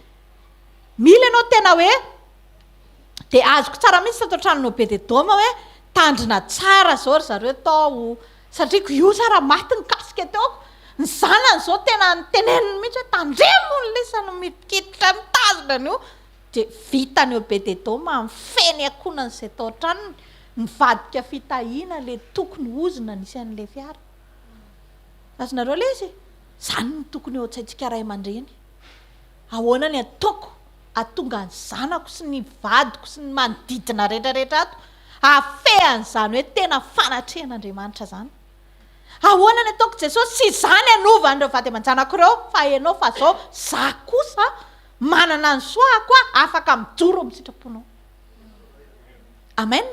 Mila ianao tena hoe, dia azoko tsara mihitsy tato an-tranon'i Obed-Edoma hoe tandrina tsara izao ry zareo tao, satria ko io zara maty nikasika teo, ny zanany izao tena niteneniny mihitsy hoe tandremo ny lisany mikitra mitazona an'io, dia vitan'i Obed-Edoma nifehy ny ankohonany izay tao an-tranony, nivadika fitahiana ilay tokony ozona nisy an'ilay fiara. Azonareo ilay izy? Izany no tokony eo an-tsaintsika ray aman-dreny. Ahoana ny ataoko hahatonga ny zanako sy ny vadiko sy ny manodidina rehetra rehetra ato hahafehy an'izany hoe tena fanatrehan'Andriamanitra izany? Ahoana ny ataoko Jesosy? Tsy izany hanova an'ireo vady aman-janako ireo fa ianao fa zao za kosa manana ny soahako aho afaka mijoro amin'ny sitraponao. Amen.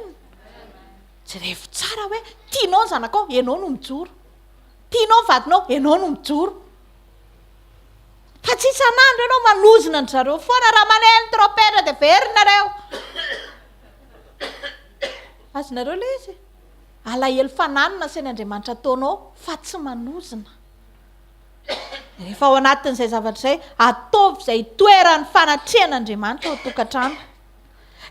Jerevo tsara hoe tianao ny zanakao, ianao no mijoro. Tianao ny vadinao, ianao no mijoro. Fa tsy isan'andro ianao manozona an-dry zareo foana raha maneno trompetra dia very nareo. Azonareo ilay izy? Alahelo fanahy no nasain'Andriamanitra ataonao fa tsy manozona. Rehefa ao anatin'izay zavatra izay, ataovy izay toeran'ny fanatrehan'Andriamanitra ao an-tokantrano.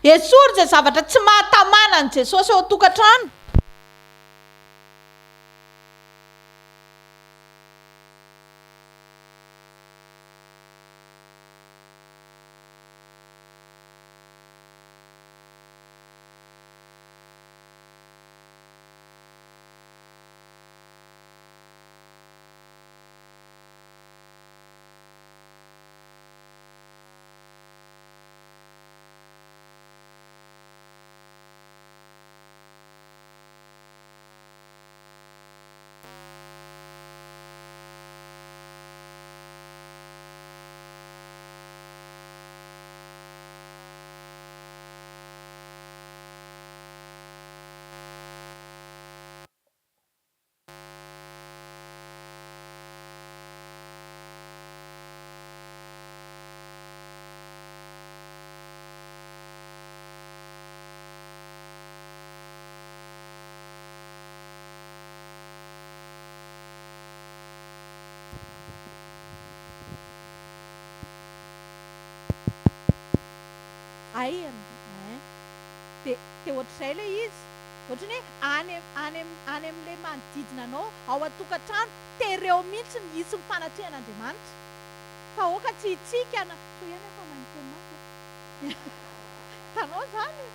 Esory izay zavatra tsy mahatamana an'i Jesosy ao an-tokantrano. Hay ein. Dia dia ohatr'izay ilay izy. Ohatran'ny hoe any any any amin'ilay manodidina anao, ao an-tokantrano, tereo mihitsy ny hisy ny fanatrehan'Andriamanitra. Fa aoka tsy hitsika na, soa ihany aho fa mahay miteny mafy e. Hitanao izany?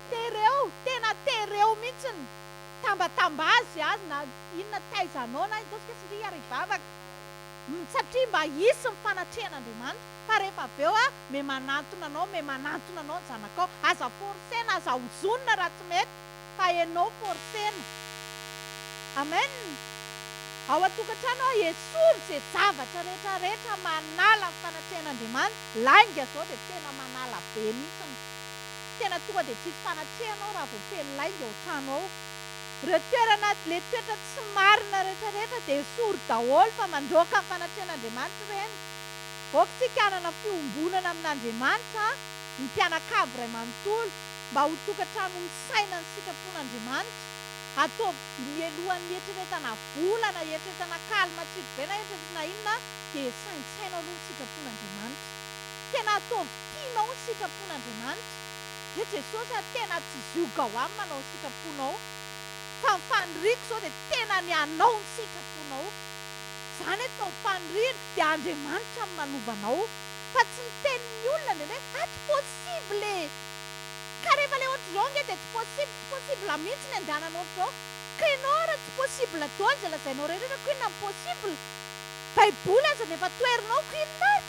Tereo, tena tereo mihitsiny. Tambatambazy azy na inona taizanao na inona, ataontsika hoe ndry hiara-hivavaka. Satria mba hisy ny fanatrehan'Andriamanitra. Fa rehefa avy eo a, me manantona anao, me manantona anao ny zanakao. Aza forcena, aza ozonina raha tsy mety, fa enao forcena. Amen! Ao an-tokantrano ao, esory ze zavatra rehetra rehetra manala ny fanatrehan'Andriamanitra. Lainga zao dia tena manala be mihitsiny. Tena tonga dia tsisy fanatrehana ao raha vao feno lainga ao an-trano ao. Ireo toerana, le toetra tsy marina rehetra rehetra dia esory daholo fa mandroaka ny fanatrehan'Andriamanitra ireny. Aoka isika hanana fiombonana amin'Andriamanitra, ny mpianakavy iray manontolo, mba ho tokantrano misaina ny sitrapon'Andriamanitra. Ataovy mialohan'ny hieritreretana vola na hieritreretana kaly matsiro be na hieritreretana inona dia saintsaino aloha ny sitrapon'Andriamanitra. Tena ataovy tianao ny sitrapon'Andriamanitra. He Jesosy a, tena tsy zioga ho ahy ny manao ny sitraponao, fa ny faniriako izao dia tena ny hanao ny sitraponao. Izany atao faniriana dia Andriamanitra no manova anao fa tsy ny tenin'ny olona indraindray hoe ah tsy possible e! Ka rehefa le ohatr'izao ange dia tsy possible, tsy possible mihitsy ny andehanana ohatr'izao, ka ianao ara tsy possible daholo izay lazainao rehetra ko inona no possible? Baiboly aza dia efa toherinao ko inona ary?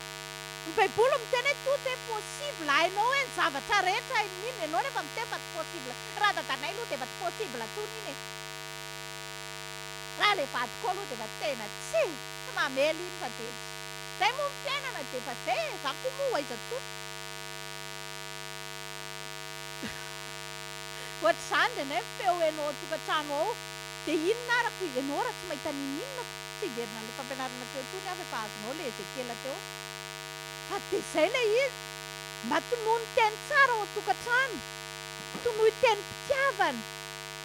Ny baiboly miteny hoe tout est possible, hainao hoe ny zavatra rehetra hain'ny mino, ianao nefa miteny fa tsy possible, raha dadanay aloha dia efa tsy possible intsony iny e! Raha le vadiko aloha dia efa tena tsy tsy mamely iny fa dia tsy zay moa ny fiainana dia efa zay e, za koa moa ho aiza tsony. Ohatr'izany indraindray ny feo heno ao an-tokantrano ao, dia inona ara ko ianao raha tsy mahita n'inon'inona ko, tsy hiverina an'ilay fampianarana teo intsony aho fa efa azonao ilay Ezekiela teo. Fa dia izay ilay izy, mba tonoy ny teny tsara ao an-tokantrano, tonoy tenim-pitiavana.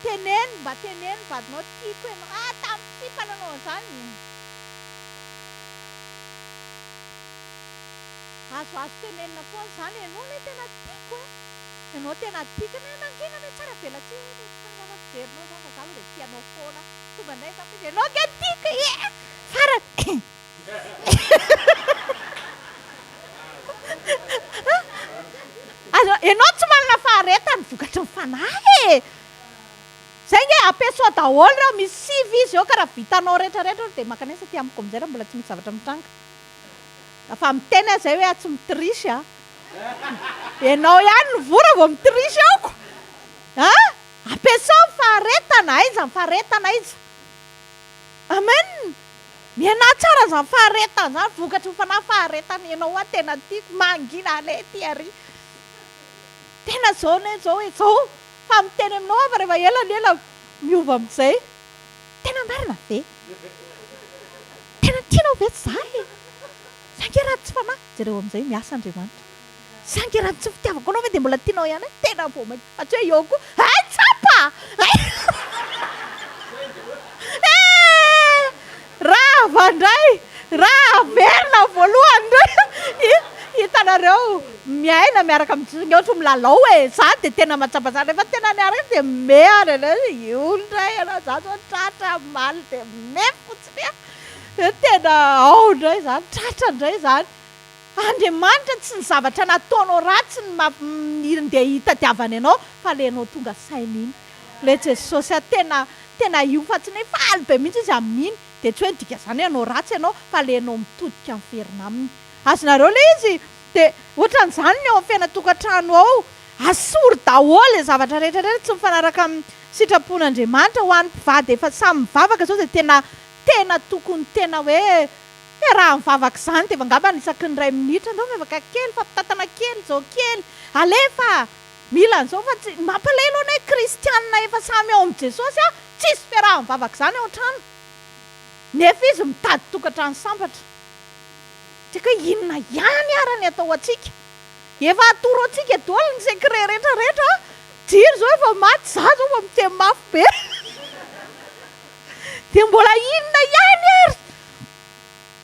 Teneno mba teneno vadinao tiako ianao ah tamin'ny mpisipa nanao an'izany azoazo tenenina foana izany ianao anie tena tiako eh ianao tena tiako ianao mangina anie tsara velatsihy eh tsy angamba fijerinao izany fa za aloha dia tia anao foana tonga indray za ianao ange tiako eh farany Aza, ianao tsy manana faharetana vokatry ny fanahy e! Zay nge ampiasao daholo ireo, misy sivy izy eo ka raha vitanao rehetra rehetra ireo dia mankanesa aty amiko amin'izay raha mbola tsy misy zavatra mitranga. Fa miteny aho zay hoe aho tsy mi-triche a! Ianao ihany no voa raha vao mi-triche aoko! A! Ampiasao ny faharetana, aiza ny faharetana aiza? Amen! Miainà tsara izany faharetana izany, vokatry ny fanahy faharetana, ianao hoa tena tiako, mangina aleha ty ary. Tena zao anie zao e, zao fa miteny aminao aho fa rehefa ela ny ela miova amin'izay. Tena marina ve? Tena tianao ve za e? Za ange ratsy fanahy, jereo amin'izay miasa Andriamanitra. Za ange raha tsy fitiavako anao ve dia mbola tianao ihany e? Tena vao mainka fa tsy hoe eo koa hay tsapa! Hay eh! Rava indray! Raha averina voalohany indray! Hitanareo miaina miaraka amin'i Jesosy ange ohatry ny milalao e! Za dia tena mahatsapa zany rehefa tena niaraka dia me ary ianao io indray ianao za zao tratra omaly dia me fotsiny a! Tena ao indray zany, tratra indray zany. Andriamanitra tsy ny zavatra nataonao ratsy no ndeha hitadiavany anao fa le enao tonga saina iny le Jesosy a tena tena io fa tsy ny hoe faly be mihitsy izy amin'iny de tsy hoe midika zany hoe hanao ratsy ianao fa le enao mitodika miverina aminy azonareo le izy de otran'izany ny ao amin'ny fiainan-tokantrano ao asory daholo le zavatra rehetra rehetra tsy mifanaraka amin'ny sitrapon'Andriamanitra ho an'ny mpivady efa samy mivavaka zao de tena tena tokony tena hoe He raha mivavaka izany dia angambany isaky ny iray minitra andao mivavaka kely, fampitantana kely, izao kely, alefa! Mila an'izao fa tsy, mampalahelo anie kristianina efa samy ao amin'i Jesosy a, tsisy fiaraha-mivavaka izany ao an-trano, nefa izy mitady tokantrano sambatra. Tsy haiko hoe inona ihany ara ny atao antsika? Efa atoro antsika daholo ny secret rehetra rehetra a, jiro izao efa maty, za izao vao miteny mafy be. Dia mbola inona ihany ary?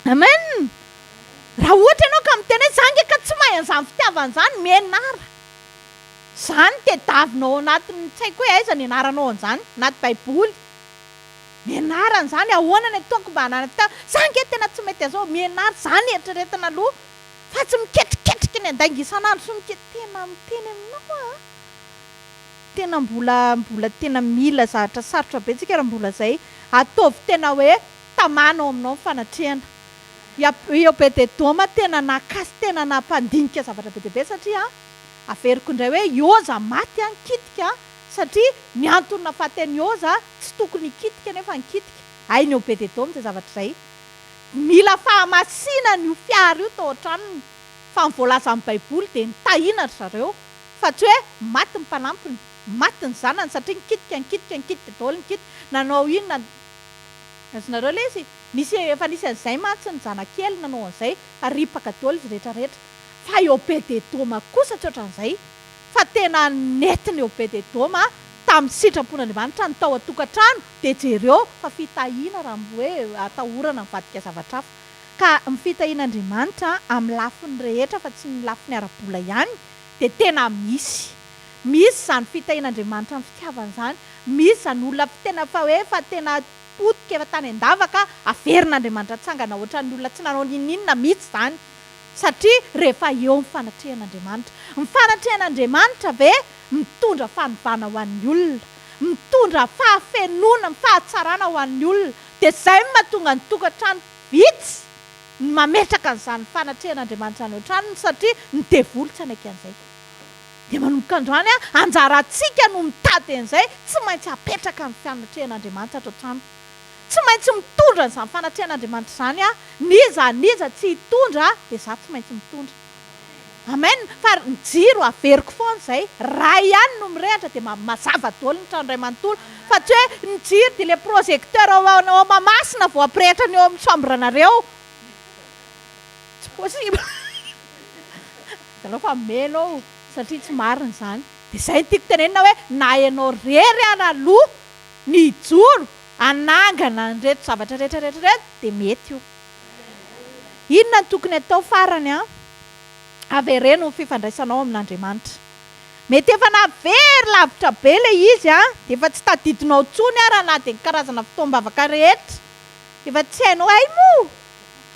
Amen! Raha ohatra ianao ka. miteny hoe za nge ka tsy mahay an'izany fitiavana izany, mianara. Izany tediavinao ao anatin'ny tsy haiko hoe aiza ny ianaranao an'izany, anaty baiboly. Mianara an'izany, ahoana ny ataoko mba hanana fitiavana, za nge tena tsy mety an'izao, mianara, izany eritreretina aloha fa tsy miketriketriky ny andainga isan'andro sy mike, tena miteny aminao aho an! Tena mbola mbola tena mila zavatra sarotra be tsika raha mbola zay. Ataovy tena hoe tamana ao aminao ny fanatrehana. I Obed-edoma tena naka sy tena nampandinika zavatra be dia be satria averiko indray hoe i Oza maty an nikitika satria ny antony nahafaty an'i Oza tsy tokony hikitika nefa nikitika. Hain'i Obed-edoma izay zavatra izay. Mila fahamasinana io fiara io tao an-tranony fa ny voalazan'ny baiboly dia nitahiana ry zareo. Fa tsy hoe maty ny mpanampiny, maty ny zanany satria nikitika, nikitika, nikitika daholo, nikitika, nanao inona, azonareo ilay izy? Nisy, efa nisy an'izay mantsy ny zanakely nanao an'izay fa ripaka daholo izy rehetra rehetra. Fa i Obed-edoma kosa tsy ohatran'izay, fa tena nentin'i Obed-edoma tamin'ny sitrapon'Andriamanitra ny tao an-tokantrano, dia jereo fa fitahiana raha hoe atahorana mivadika zavatra hafa. Ka ny fitahian'Andriamanitra amin'ny lafiny rehetra fa tsy ny lafiny ara-bola ihany dia tena misy. Misy izany fitahian'Andriamanitra amin'ny fitiavana izany. Misy izany olona tena fa hoe efa tena potika efa tany an-davaka, averin'Andriamanitra atsangana ohatran'ny olona tsy nanao n'inon'inona mihitsy izany. Satria rehefa eo ny fanatrehan'Andriamanitra. Ny fanatrehan'Andriamanitra ve mitondra fanovana ho an'ny olona. Mitondra fahafenoana, fahatsarana ho an'ny olona. Dia izay no mahatonga ny tokantrano vitsy ny mametraka an'izany fanatrehan'Andriamanitra izany ao an-tranony satria ny devoly tsy hanaiky an'izay. Dia manomboka androany anjarantsika no mitady an'izay, tsy maintsy apetraka ny fanatrehan'Andriamanitra ato an-trano. Tsy maintsy mitondra an'izany fanatrehan'Andriamanitra izany aho, n'iza n'iza tsy hitondra dia izaho tsy maintsy mitondra. Amen! Fa ny jiro averiko foana izay, ray ihany no mirehatra dia mazava daholo ny trano iray manontolo, fa tsy hoe ny jiro dia ilay projecteur ao ao Mahamasina vao ampirehitra ny eo amin'ny chambre nareo. Tsy possible. Hitanao fa mena ao satria tsy marina izany. Dia izay no tiako tenenina hoe na ianao rery ara aloha ny hijoro hanangana an'ireto zavatra rehetra rehetra ireto dia mety io. Inona no tokony atao farany an? Avereno ny fifandraisanao amin'Andriamanitra. Mety efa navery lavitra be ilay izy an, dia efa tsy tadidinao intsony ara na dia ny karazana fotoam-bavaka rehetra. Efa tsy hainao, hay moa!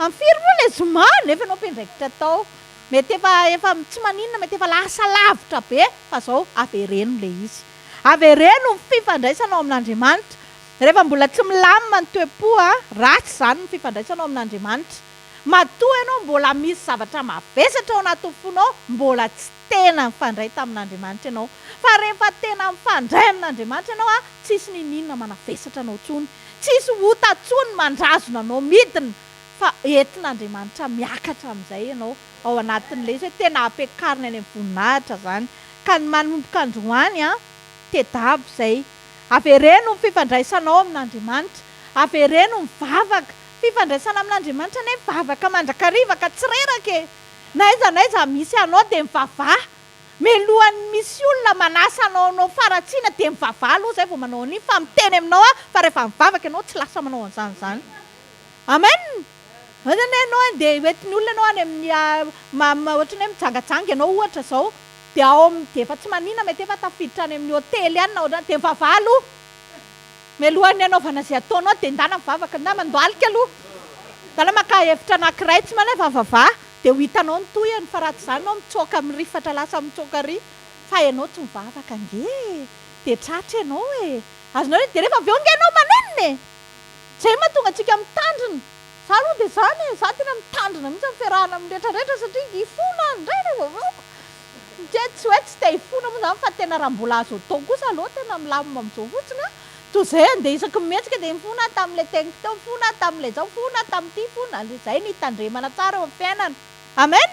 Amin'ny firy moa ilay zoma? Nefa ianao mpiandraikitra tao. Mety efa efa tsy maninona, mety efa lasa lavitra be fa izao avereno ilay izy. Avereno ny fifandraisanao amin'Andriamanitra. Rehefa mbola tsy milamina ny toe-po a, ratsy izany ny fifandraisanao amin'Andriamanitra. Matoa ianao mbola misy zavatra mavesatra ao anatin'ny fonao, mbola tsy tena nifandray tamin'Andriamanitra ianao. Fa rehefa tena mifandray amin'Andriamanitra ianao a, tsisy n'inon'inona manavesatra anao intsony. Tsisy ota intsony mandrazona anao midina, fa entin'Andriamanitra miakatra amin'izay ianao ao anatin'ilay izy hoe tena ampiakariny any amin'ny voninahitra izany. Ka ny manomboka androany a, tedavo izay. Avereno ny fifandraisanao amin'Andriamanitra. Avereno ny vavaka. Fifandraisana amin'Andriamanitra anie vavaka mandrakariva ka tsy reraka e! Na aiza na aiza misy anao dia mivavaha. Mialohan'ny misy olona manasa anao hanao faharatsiana dia mivavaha aloha izay vao manao an'iny fa miteny aminao aho fa rehefa mivavaka ianao tsy lasa manao an'izany izany. Amen! Ohatra hoe ianao andeha hoentin'ny olona ianao any amin'ny ohatran'ny hoe mijangajanga ianao ohatra izao. Dia ao amin'ny dia efa tsy manina mety efa tafiditra any amin'ny hotely any na ohatrany dia mivavaha aloha mialohan'ny hanaovana izay ataonao dia ndana mivavaka ndana mandohalika aloha ndana maka hevitra anakiray tsy manay fa mivavaha dia ho hitanao ny tohiny fa raha tsy izany ianao mitsoaka mirifatra lasa mitsoaka ary fa ianao tsy mivavaka ange e dia tratra ianao e azonao dia rehefa avy eo ange ianao manenina e izay mahatonga antsika mitandrina Za aloha dia zany e, za tena mitandrina mihitsy amin'ny fiarahana amin'ny rehetra rehetra satria hifona aho indray rehefa avy eo. Dia tsy hoe tsy te hifona moa zany fa tena raha mbola azo atao kosa aloha tena milamina amin'izao fotsiny an, toy izay andeha isaky ny mihetsika dia mifona aho tamin'ilay teniko teo, mifona aho tamin'ilay izao, mifona aho tamin'ity, mifona, izay no hitandremana tsara eo amin'ny fiainana. Amen!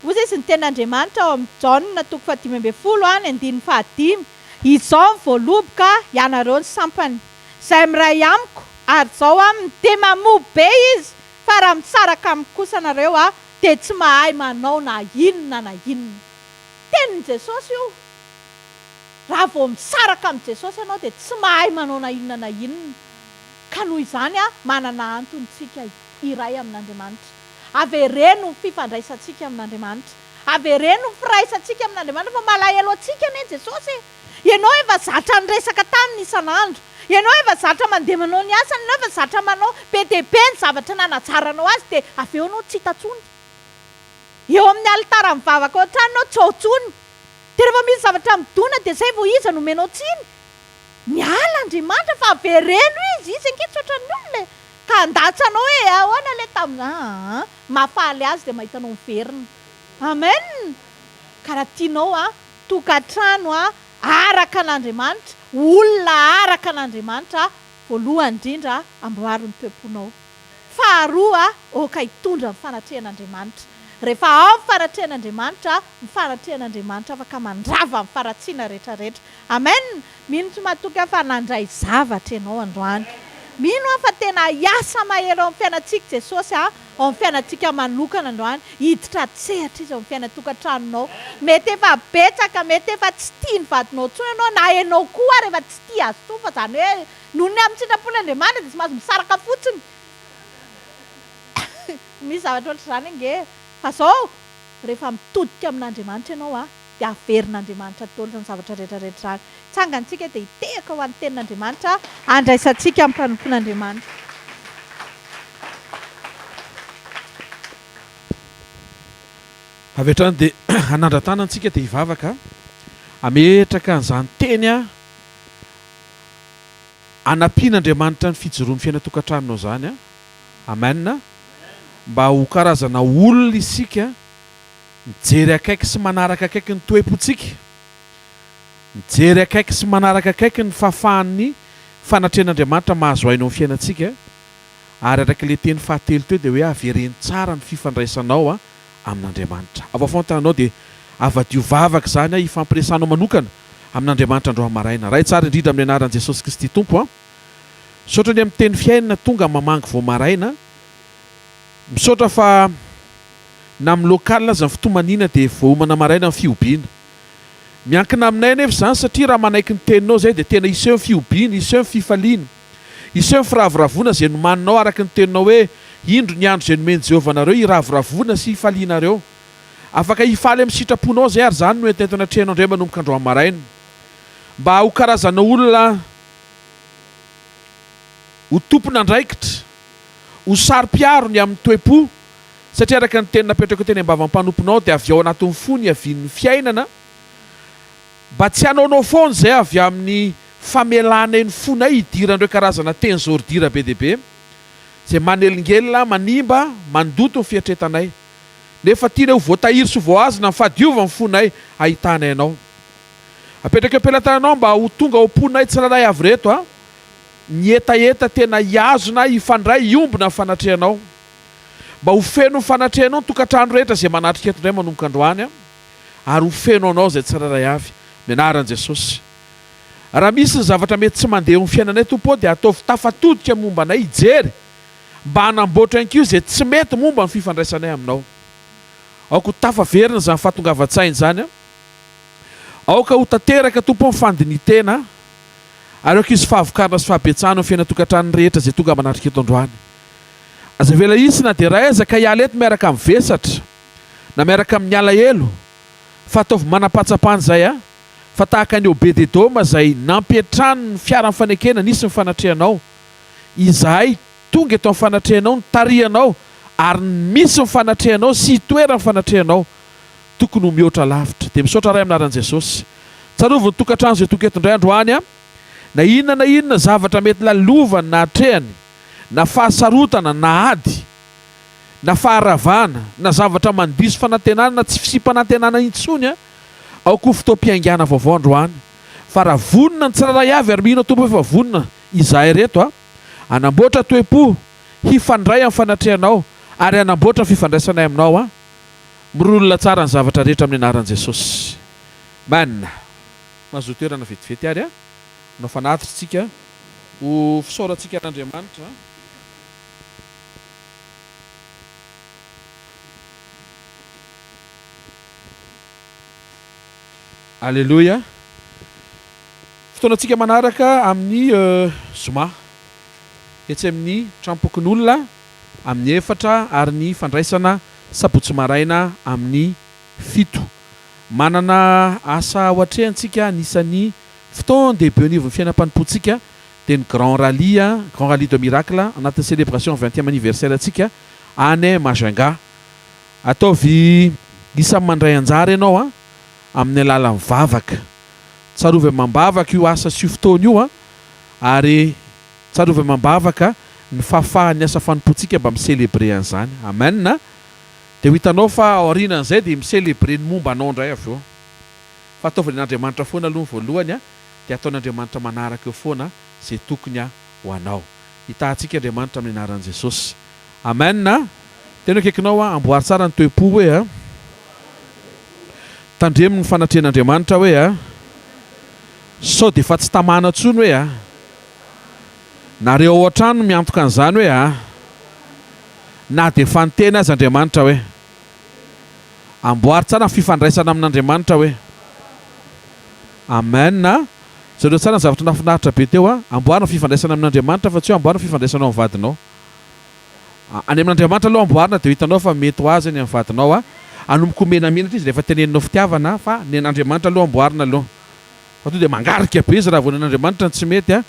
Hoy izy ny tenin'Andriamanitra ao amin'ny Jaona toko fahadimy ambin'ny folo ny andininy fahadimy, Izao ny voaloboka, ianareo ny sampany. Izay miray amiko ary izao aminy dia mamoa be izy fa raha misaraka amiko kosa nareo a dia tsy mahay manao na inona na inona. Tenin'i Jesosy io. Raha vao misaraka amin'i Jesosy ianao dia tsy mahay manao na inona na inona. Ka noho izany a manana antony tsika hiray amin'Andriamanitra. Avereno ny fifandraisantsika amin'Andriamanitra. Avereno ny firaisantsika amin'Andriamanitra fa malahelo antsika anie Jesosy e! Ianao efa zatra niresaka taminy isan'andro. Ianao efa zatra mandeha manao ny asany, ianao efa zatra manao be dia be ny zavatra nanajaranao azy dia avy eo ianao tsy hita intsony. Eo amin'ny alitara mivavaka ao an-trano ianao tsy ao intsony. Dia rehefa misy zavatra midona dia izay vao iza no omenao tsiny? Miala Andriamanitra fa avereno izy, izy ange tsy ohatran'ny olona e! Ka handatsa anao hoe ahoana ilay tamin'ny aa mahafaly azy dia mahita anao miverina. Amen! Ka raha tianao an, tokantrano an, araka an'Andriamanitra, olona araka an'Andriamanitra, voalohany indrindra amboary ny toe-ponao. Faharoa, aoka hitondra ny fanatrehan'Andriamanitra. Rehefa ao ny fanatrehan'Andriamanitra, ny fanatrehan'Andriamanitra afaka mandrava ny faharatsiana rehetrarehetra. Amen! Mino tsy matoky aho fa nandray zavatra ianao androany. Mino aho fa tena hiasa mahery ao amin'ny fiainantsika Jesosy a, ao amin'ny fiainantsika manokana androany. Hiditra an-tsehatra Izy ao amin'ny fiainan-tokantranonao. Mety efa betsaka, mety efa tsy tia ny vadinao intsony ianao, na ianao koa ary efa tsy tia azy intsony fa izany hoe noho ny amin'ny sitrapon'Andriamanitra dia tsy mahazo misaraka fotsiny. Misy zavatra ohatr'izany ange. Fa izao, rehefa mitodika amin'Andriamanitra ianao a, dia averin'Andriamanitra daholo izany zavatra rehetra rehetra izany. Tsangantsika dia hitehaka ho an'ny Tenin'Andriamanitra handraisantsika ny mpanompon'Andriamanitra. Avy hatrany dia hanandra-tanana isika dia hivavaka, hametraka an'izany teny hanampian'Andriamanitra ny fijoroan'ny fiainan-tokantranonao izany. Amen. Mba ho karazana olona isika mijery akaiky sy manaraka akaiky ny toe-pontsika, mijery akaiky sy manaraka akaiky ny fahafahan'ny fanatrehan'Andriamanitra mahazo aina eo amin'ny fiainantsika, ary araka ilay teny fahatelo teo dia hoe avereno tsara ny fifandraisanao amin'Andriamanitra. Avoafao ny tananao dia avadio vavaka izany hifampiresahanao manokana amin'Andriamanitra androany maraina. Ray tsara indrindra amin'ny anaran'i Jesosy Kristy Tompo a! Misaotra ny amin'ny teny fiainana tonga mamangy vao maraina. Misaotra fa na amin'ny local aza ny fitomaniana dia voaomana maraina ny fihobiana. Miankina aminay anefa izany satria raha manaiky ny teninao izay dia tena hiseho ny fihobiana, hiseho ny fifaliana, hiseho ny firavoravoana izay nomaninao araka ny teninao hoe indro ny andro izay nomen'i Jehovah anareo hiravoravoana sy hifalianareo. Afaka hifaly amin'ny sitraponao izay ary izany no ento anatrehanao indray manomboka androany maraina. Mba ho karazana olona ho tompon'andraikitra, ho saro-piaro ny amin'ny toe-po, satria araka ny teny napetrako teny am-bavan'ny mpanomponao dia avy ao anatin'ny fo ny hiavian'ny fiainana, mba tsy hanaonao foana izay avy amin'ny famelanay ny fonay hidiran'ireo karazana teny zôridira be dia be, izay manelingelina, manimba, mandoto ny fieritretanay. Nefa tianay ho voatahiry sy ho voahazona ny fahadiovan'ny fonay hahitanay Anao. Apetraka eo am-pelatananao mba ho tonga ao am-ponay tsirairay avy ireto a, ny hetaheta tena hihazona, hifandray, hiombona amin'ny fanatrehanao. Mba ho feno ny fanatrehanao ny tokantrano rehetra izay manatrika eto indray manomboka androany a, ary ho feno anao izay tsirairay avy, amin'ny anaran'i Jesosy. Raha misy ny zavatra mety tsy mandeha eo amin'ny fiainanay Tompo ô dia ataovy tafatodika momba anay hijery mba hanamboatra ihany koa izay tsy mety momba ny fifandraisanay aminao. Aoka ho tafaverina izany fahatongavan-tsaina izany a. Aoka ho tanteraka Tompo ny fandinihin-tena ary aoka hisy fahavokarana sy fahabetsahana eo amin'ny fiainan-tokantranon'ny rehetra izay tonga manatrika eto androany. Aza avela hisy na dia iray aza ka hiala eto miaraka amin'ny vesatra na miaraka amin'ny alahelo fa ataovy manam-pahatsapana izay a fa tahaka an'i Obed-edoma izay nampiantrano ny fiaran'ny fanekena nisy ny fanatrehanao izahay tonga eto amin'ny fanatrehanao nitarihanao ary ny misy ny fanatrehanao sy hitoeran'ny fanatrehanao tokony ho mihoatra lavitra. Dia misaotra Ray amin'ny anaran'i Jesosy. Tsarovy ny tokantrano izay tonga eto indray androany a! Na inona na inona zavatra mety lalovany na atrehany, na fahasarotana, na ady, na faharavana, na zavatra mandiso fanantenana na tsy fisiam-panantenana intsony a! Aoka ho fotoam-piaingàna vaovao androany. Fa raha vonona ny tsirairay avy ary mino aho Tompo fa vonona izahay ireto a! Hanamboatra toe-po, hifandray amin'ny fanatrehanao ary hanamboatra ny fifandraisanay aminao a! Mirolona tsara ny zavatra rehetra amin'ny anaran'i Jesosy. Amen. Mahazoa toerana vetivety ary hanao fanatitra isika ho fisaorantsika an'Andriamanitra. Aleloia. Fotoanantsika manaraka amin'ny zoma etsy amin'ny tranompokonolona. amin'ny efatra ary ny fandraisana sabotsy maraina amin'ny fito. Manana asa ho atrehantsika anisan'ny fotoan-dehibe eo anivon'ny fiainam-panompoantsika dia ny Grand Rallye, Grand Rallye de Miracle, anatin'ny célébration vingtième anniversaire antsika any Majunga. Ataovy isan'ny mandray anjara ianao an, amin'ny alalan'ny vavaka. Tsarovy amam-bavaka io asa sy io fotoana io an, ary tsarovy amam-bavaka ny fahafahan'ny asa fanompoantsika mba mi-celebrer an'izany. Amen a! Dia ho hitanao fa aorianan'izay dia mi-celebrer ny momba anao indray avy eo. Fa ataovy ny an'Andriamanitra foana aloha ny voalohany an, dia ataon'Andriamanitra manaraka eo foana izay tokony ho anao. Hitahantsika Andriamanitra amin'ny anaran'i Jesosy. Amen a! Tena akaikinao aho, amboary tsara ny toe-po hoe a! Tandremo ny fanatrehan'Andriamanitra hoe a! Sao dia efa tsy tamana intsony hoe a! Nareo ao an-trano no miantoka an'izany hoe a! Na dia efa niteny aza Andriamanitra hoe. Amboary tsara ny fifandraisana amin'Andriamanitra hoe. Amen a! Jereo tsara ny zavatra nahafinaritra be teo a! Amboary ny fifandraisana amin'Andriamanitra fa tsy hoe amboary ny fifandraisanao amin'ny vadinao. Any amin'Andriamanitra aloha amboarina dia ho hitanao fa mety ho azy ny amin'ny vadinao a! Anomboka ho menamenatra izy rehefa teneninao fitiavana fa ny an'Andriamanitra aloha amboarina aloha. Fa tonga dia mangarika be izy raha vao ny an'Andriamanitra no tsy mety a!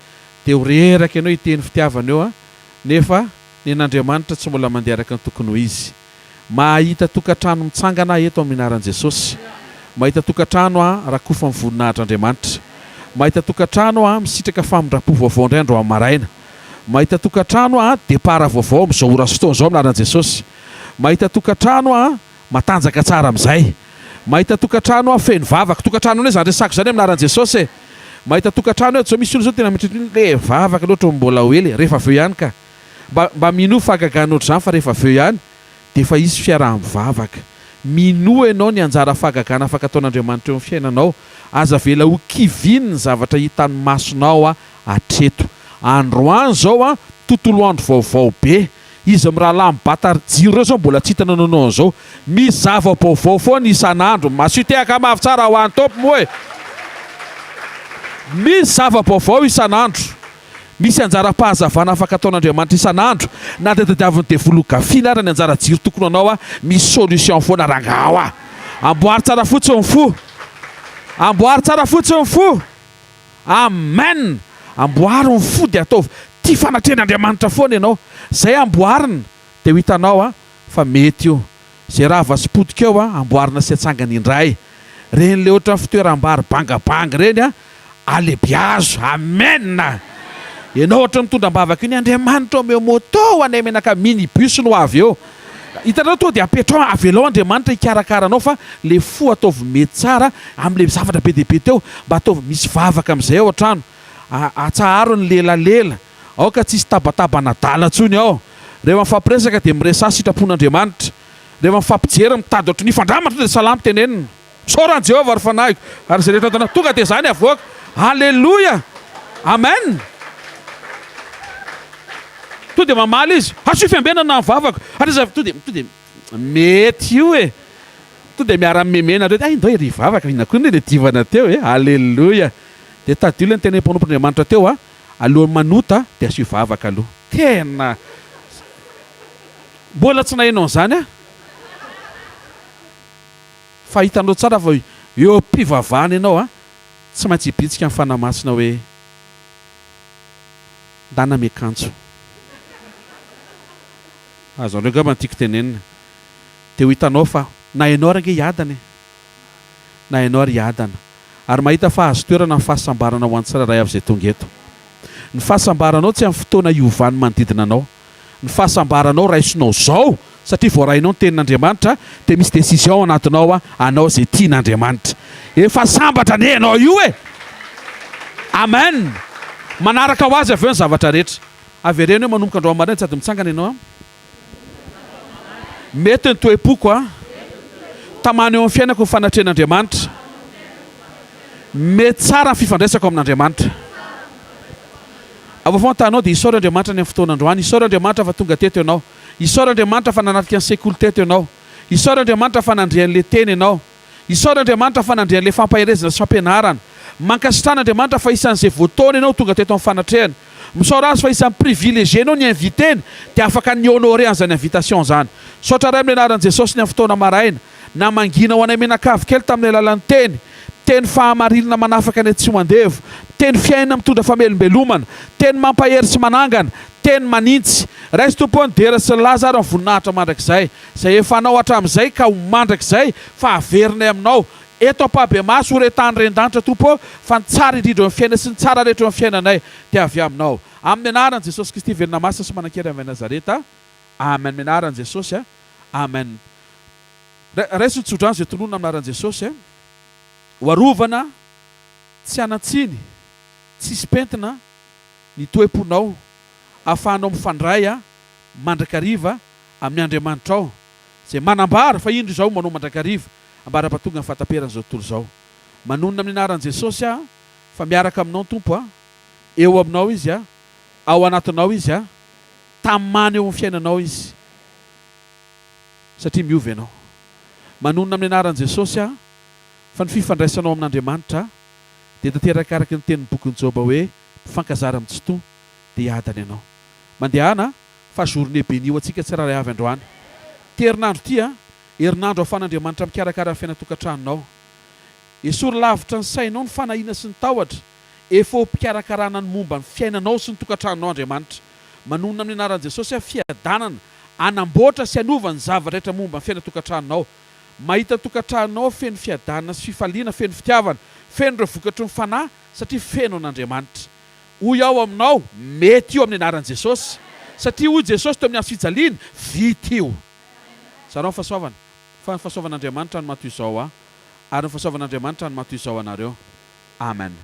Dia ho reraka ianao hiteny fitiavana eo a! Nefa ny an'Andriamanitra tsy mbola mandeha araka ny tokony ho izy. Mahita tokantrano mitsangana aho eto amin'ny anaran'i Jesosy. Mahita tokantrano aho rakofan'ny voninahitr'Andriamanitra. Mahita tokantrano aho misitraka famindram-po vaovao indray androany maraina. Mahita tokantrano aho départ vaovao amin'izao ora sy fotoana izao amin'ny anaran'i Jesosy. Mahita tokantrano aho matanjaka tsara amin'izay. Mahita tokantrano aho feno vavaka. Tokantrano anie izany resako izany amin'ny anaran'i Jesosy e. Mahita tokantrano eto izao misy olona izao tena mieritreritra hoe le vavaka loatra mbola ho ela e. Rehefa avy eo ihany ka. Mba mba minoa fahagagana ohatr'izany fa rehefa avy eo ihany dia efa hisy fiaraha-mivavaka. Minoa ianao ny anjara fahagagana afaka ataon'Andriamanitra eo amin'ny fiainanao. Aza avela ho kiviany ny zavatra hitan'ny masonao hatreto. Androany izao an, tontolo andro vaovao be. Izy mirahalahy mibata jiro ireo izao mbola tsy hita nanao an'izao. Misy zava-baovao foana isan'andro. Masio tehaka mafy tsara ho an'ny Tompo moa e! Misy zava-baovao isan'andro. Misy anjaram-pahazavana afaka ataon'Andriamanitra isan'andro, na dia tadiavin'ny devoly ho gafiana ara ny anjara jiro tokony ho anao a, misy solution foana rangaha a! Amboary tsara fotsiny ny fo! Amboary tsara fotsiny ny fo! Amen! Amboary ny fo dia ataovy tia fanatrehan'Andriamanitra foana ianao, zay amboarina dia ho hitanao a fa mety io. Zay rava sy potika eo a amboarina sy atsangana indray. Reny le ohatran'ny fitoeram-bary bangabanga ireny a alebiazo. Amen! Ianao ohatran'ny mitondra am-bavaka iny, Andriamanitra omeo moto ho anay menaka mini bus no avy eo. Hitanareo tonga dia apetrao avelao Andriamanitra hikarakara anao fa le fo ataovy mety tsara amin'le zavatra be dia be teo mba ataovy misy vavaka amin'izay ao an-trano. Atsaharo ny lelalela. Aoka tsy hisy tabataban'adala intsony ao. Rehefa mifampiresaka dia miresaha sitrapon'Andriamanitra. Rehefa mifampijery mitady ohatry ny hifandramatra tonga dia salamo tenenina. Misaora an'i Jehovah ry fanahiko ary izay rehetra ato anatiko. Tonga dia izany avoaka. Aleloia! Amen! Tonga dia mamaly izy. Asio fiambenana ny vavako. Ary iza tonga dia tonga dia mety io e. Tonga dia miara-mimeme nareo. Hay ndao ery hivavaka. Inona koa ny divana teo e. Aleloia! Dia tadidio ilay niteny mpanompon'Andriamanitra teo a. Alohan'ny manota dia asio vavaka aloha. Tena mbola tsy naheno an'izany aho. Fa hitanao tsara fa eo am-pivavahana ianao a, tsy maintsy hibitsika ny Fanahy Masina hoe, Ndana miakanjo. Azonareo angamba ny tiako tenenina. Dia ho hitanao fa na ianao ary ange hiadana e. Na ianao ary hiadana. Ary mahita fa azo toerana ny fahasambarana ho an'ny tsirairay avy izay tonga eto. Ny fahasambaranao tsy amin'ny fotoana hiovan'ny manodidina anao. Ny fahasambaranao raisinao izao satria voarainao ny tenin'Andriamanitra dia misy décision ao anatinao ao hanao izay tian'Andriamanitra. Efa sambatra anie ianao io e! Amen! Manaraka ho azy avy eo ny zavatra rehetra. Avereno hoe manomboka androany maraina tsy ady mitsangana ianao an! Mety ny toe-poko an! Tamana eo amin'ny fiainako ny fanatrehan'Andriamanitra. Mety tsara ny fifandraisako amin'Andriamanitra. Avoafao ny tananao dia isaory Andriamanitra ny amin'ny fotoana androany. Isaory Andriamanitra fa tonga teto ianao. Isaory Andriamanitra fa nanatrika ny sekoly teto ianao. Isaory Andriamanitra fa nandre an'ilay teny ianao. Isaora Andriamanitra fa nandre an'ilay fampaherezana sy fampianarana. Mankasitrana Andriamanitra fa isan'izay voataona ianao tonga teto amin'ny fanatrehany. Misaora Azy fa isan'ny privilégié nao ny invité-ny dia afaka ni-honorer an'izany invitation izany. Misaotra Ray amin'ny anaran'i Jesosy ny amin'ny fotoana maraina. Namangiana ho anay mianakavy kely tamin'ny alalan'ny teny. Teny fahamarinana manafaka ny tsy ho andevo. Teny fiainana mitondra famelombelomana. Teny mampahery sy manangana. Teny manintsy. Raiso Tompo ô ny dera sy ny laza ary ny voninahitra mandrakizay. Izay efa anao hatramin'izay ka ho mandrakizay fa averinay aminao eto ampahabemaso ho re tany ren-danitra Tompo ô fa ny tsara indrindra eo amin'ny fiainana sy ny tsara rehetra eo amin'ny fiainanay dia avy aminao. Amin'ny anaran'i Jesosy Kristy velona masina sy manan-kery avy any Nazareta. Amen. Amin'ny anaran'i Jesosy a. Amen. Raiso ny tsodrano izay tononina amin'ny anaran'i Jesosy a. Ho arovana tsy hanan-tsiny, tsisy pentina ny toe-ponao ahafahanao mifandray a mandrakariva amin'ny Andriamanitrao izay manambara fa indro izaho manao mandrakariva ambara-pahatonga ny fahataperan'izao tontolo izao. Manonona amin'ny anaran'i Jesosy aho fa miaraka aminao ny Tompo a, eo aminao Izy a, ao anatinao Izy a, tamany eo amin'ny fiainanao Izy satria miova ianao. Manonona amin'ny anaran'i Jesosy aho fa ny fifandraisanao amin'Andriamanitra dia tanteraka araka ny tenin'ny bokin'i Joba hoe mifankazara amin'ny Tsitoha dia hiadana ianao. Mandehana fa journée bénie ho antsika tsirairay avy androany. Ity herinandro ity a, herinandro ahafahan'Andriamanitra mikarakara ny fiainan-tokantranonao. Esory lavitra ny sainao ny fanahiana sy ny tahotra, efa eo am-pikarakarana ny momba ny fiainanao sy ny tokantranonao Andriamanitra. Manonona amin'ny anaran'i Jesosy aho fiadanana hanamboatra sy hanova ny zavatra rehetra momba ny fiainan-tokantranonao. Mahita ny tokantranonao feno fiadanana sy fifaliana, feno fitiavana, feno ireo vokatry ny Fanahy satria feno an'Andriamanitra. Hoy aho aminao, mety io amin'ny anaran'i Jesosy. Satria hoy Jesosy teo amin'ny hazo fijaliana, vita io. Zarao ny fahasoavana, fa ny fahasoavan'Andriamanitra no maha toy izao ahy, ary ny fahasoavan'Andriamanitra no maha toy izao anareo. Amen.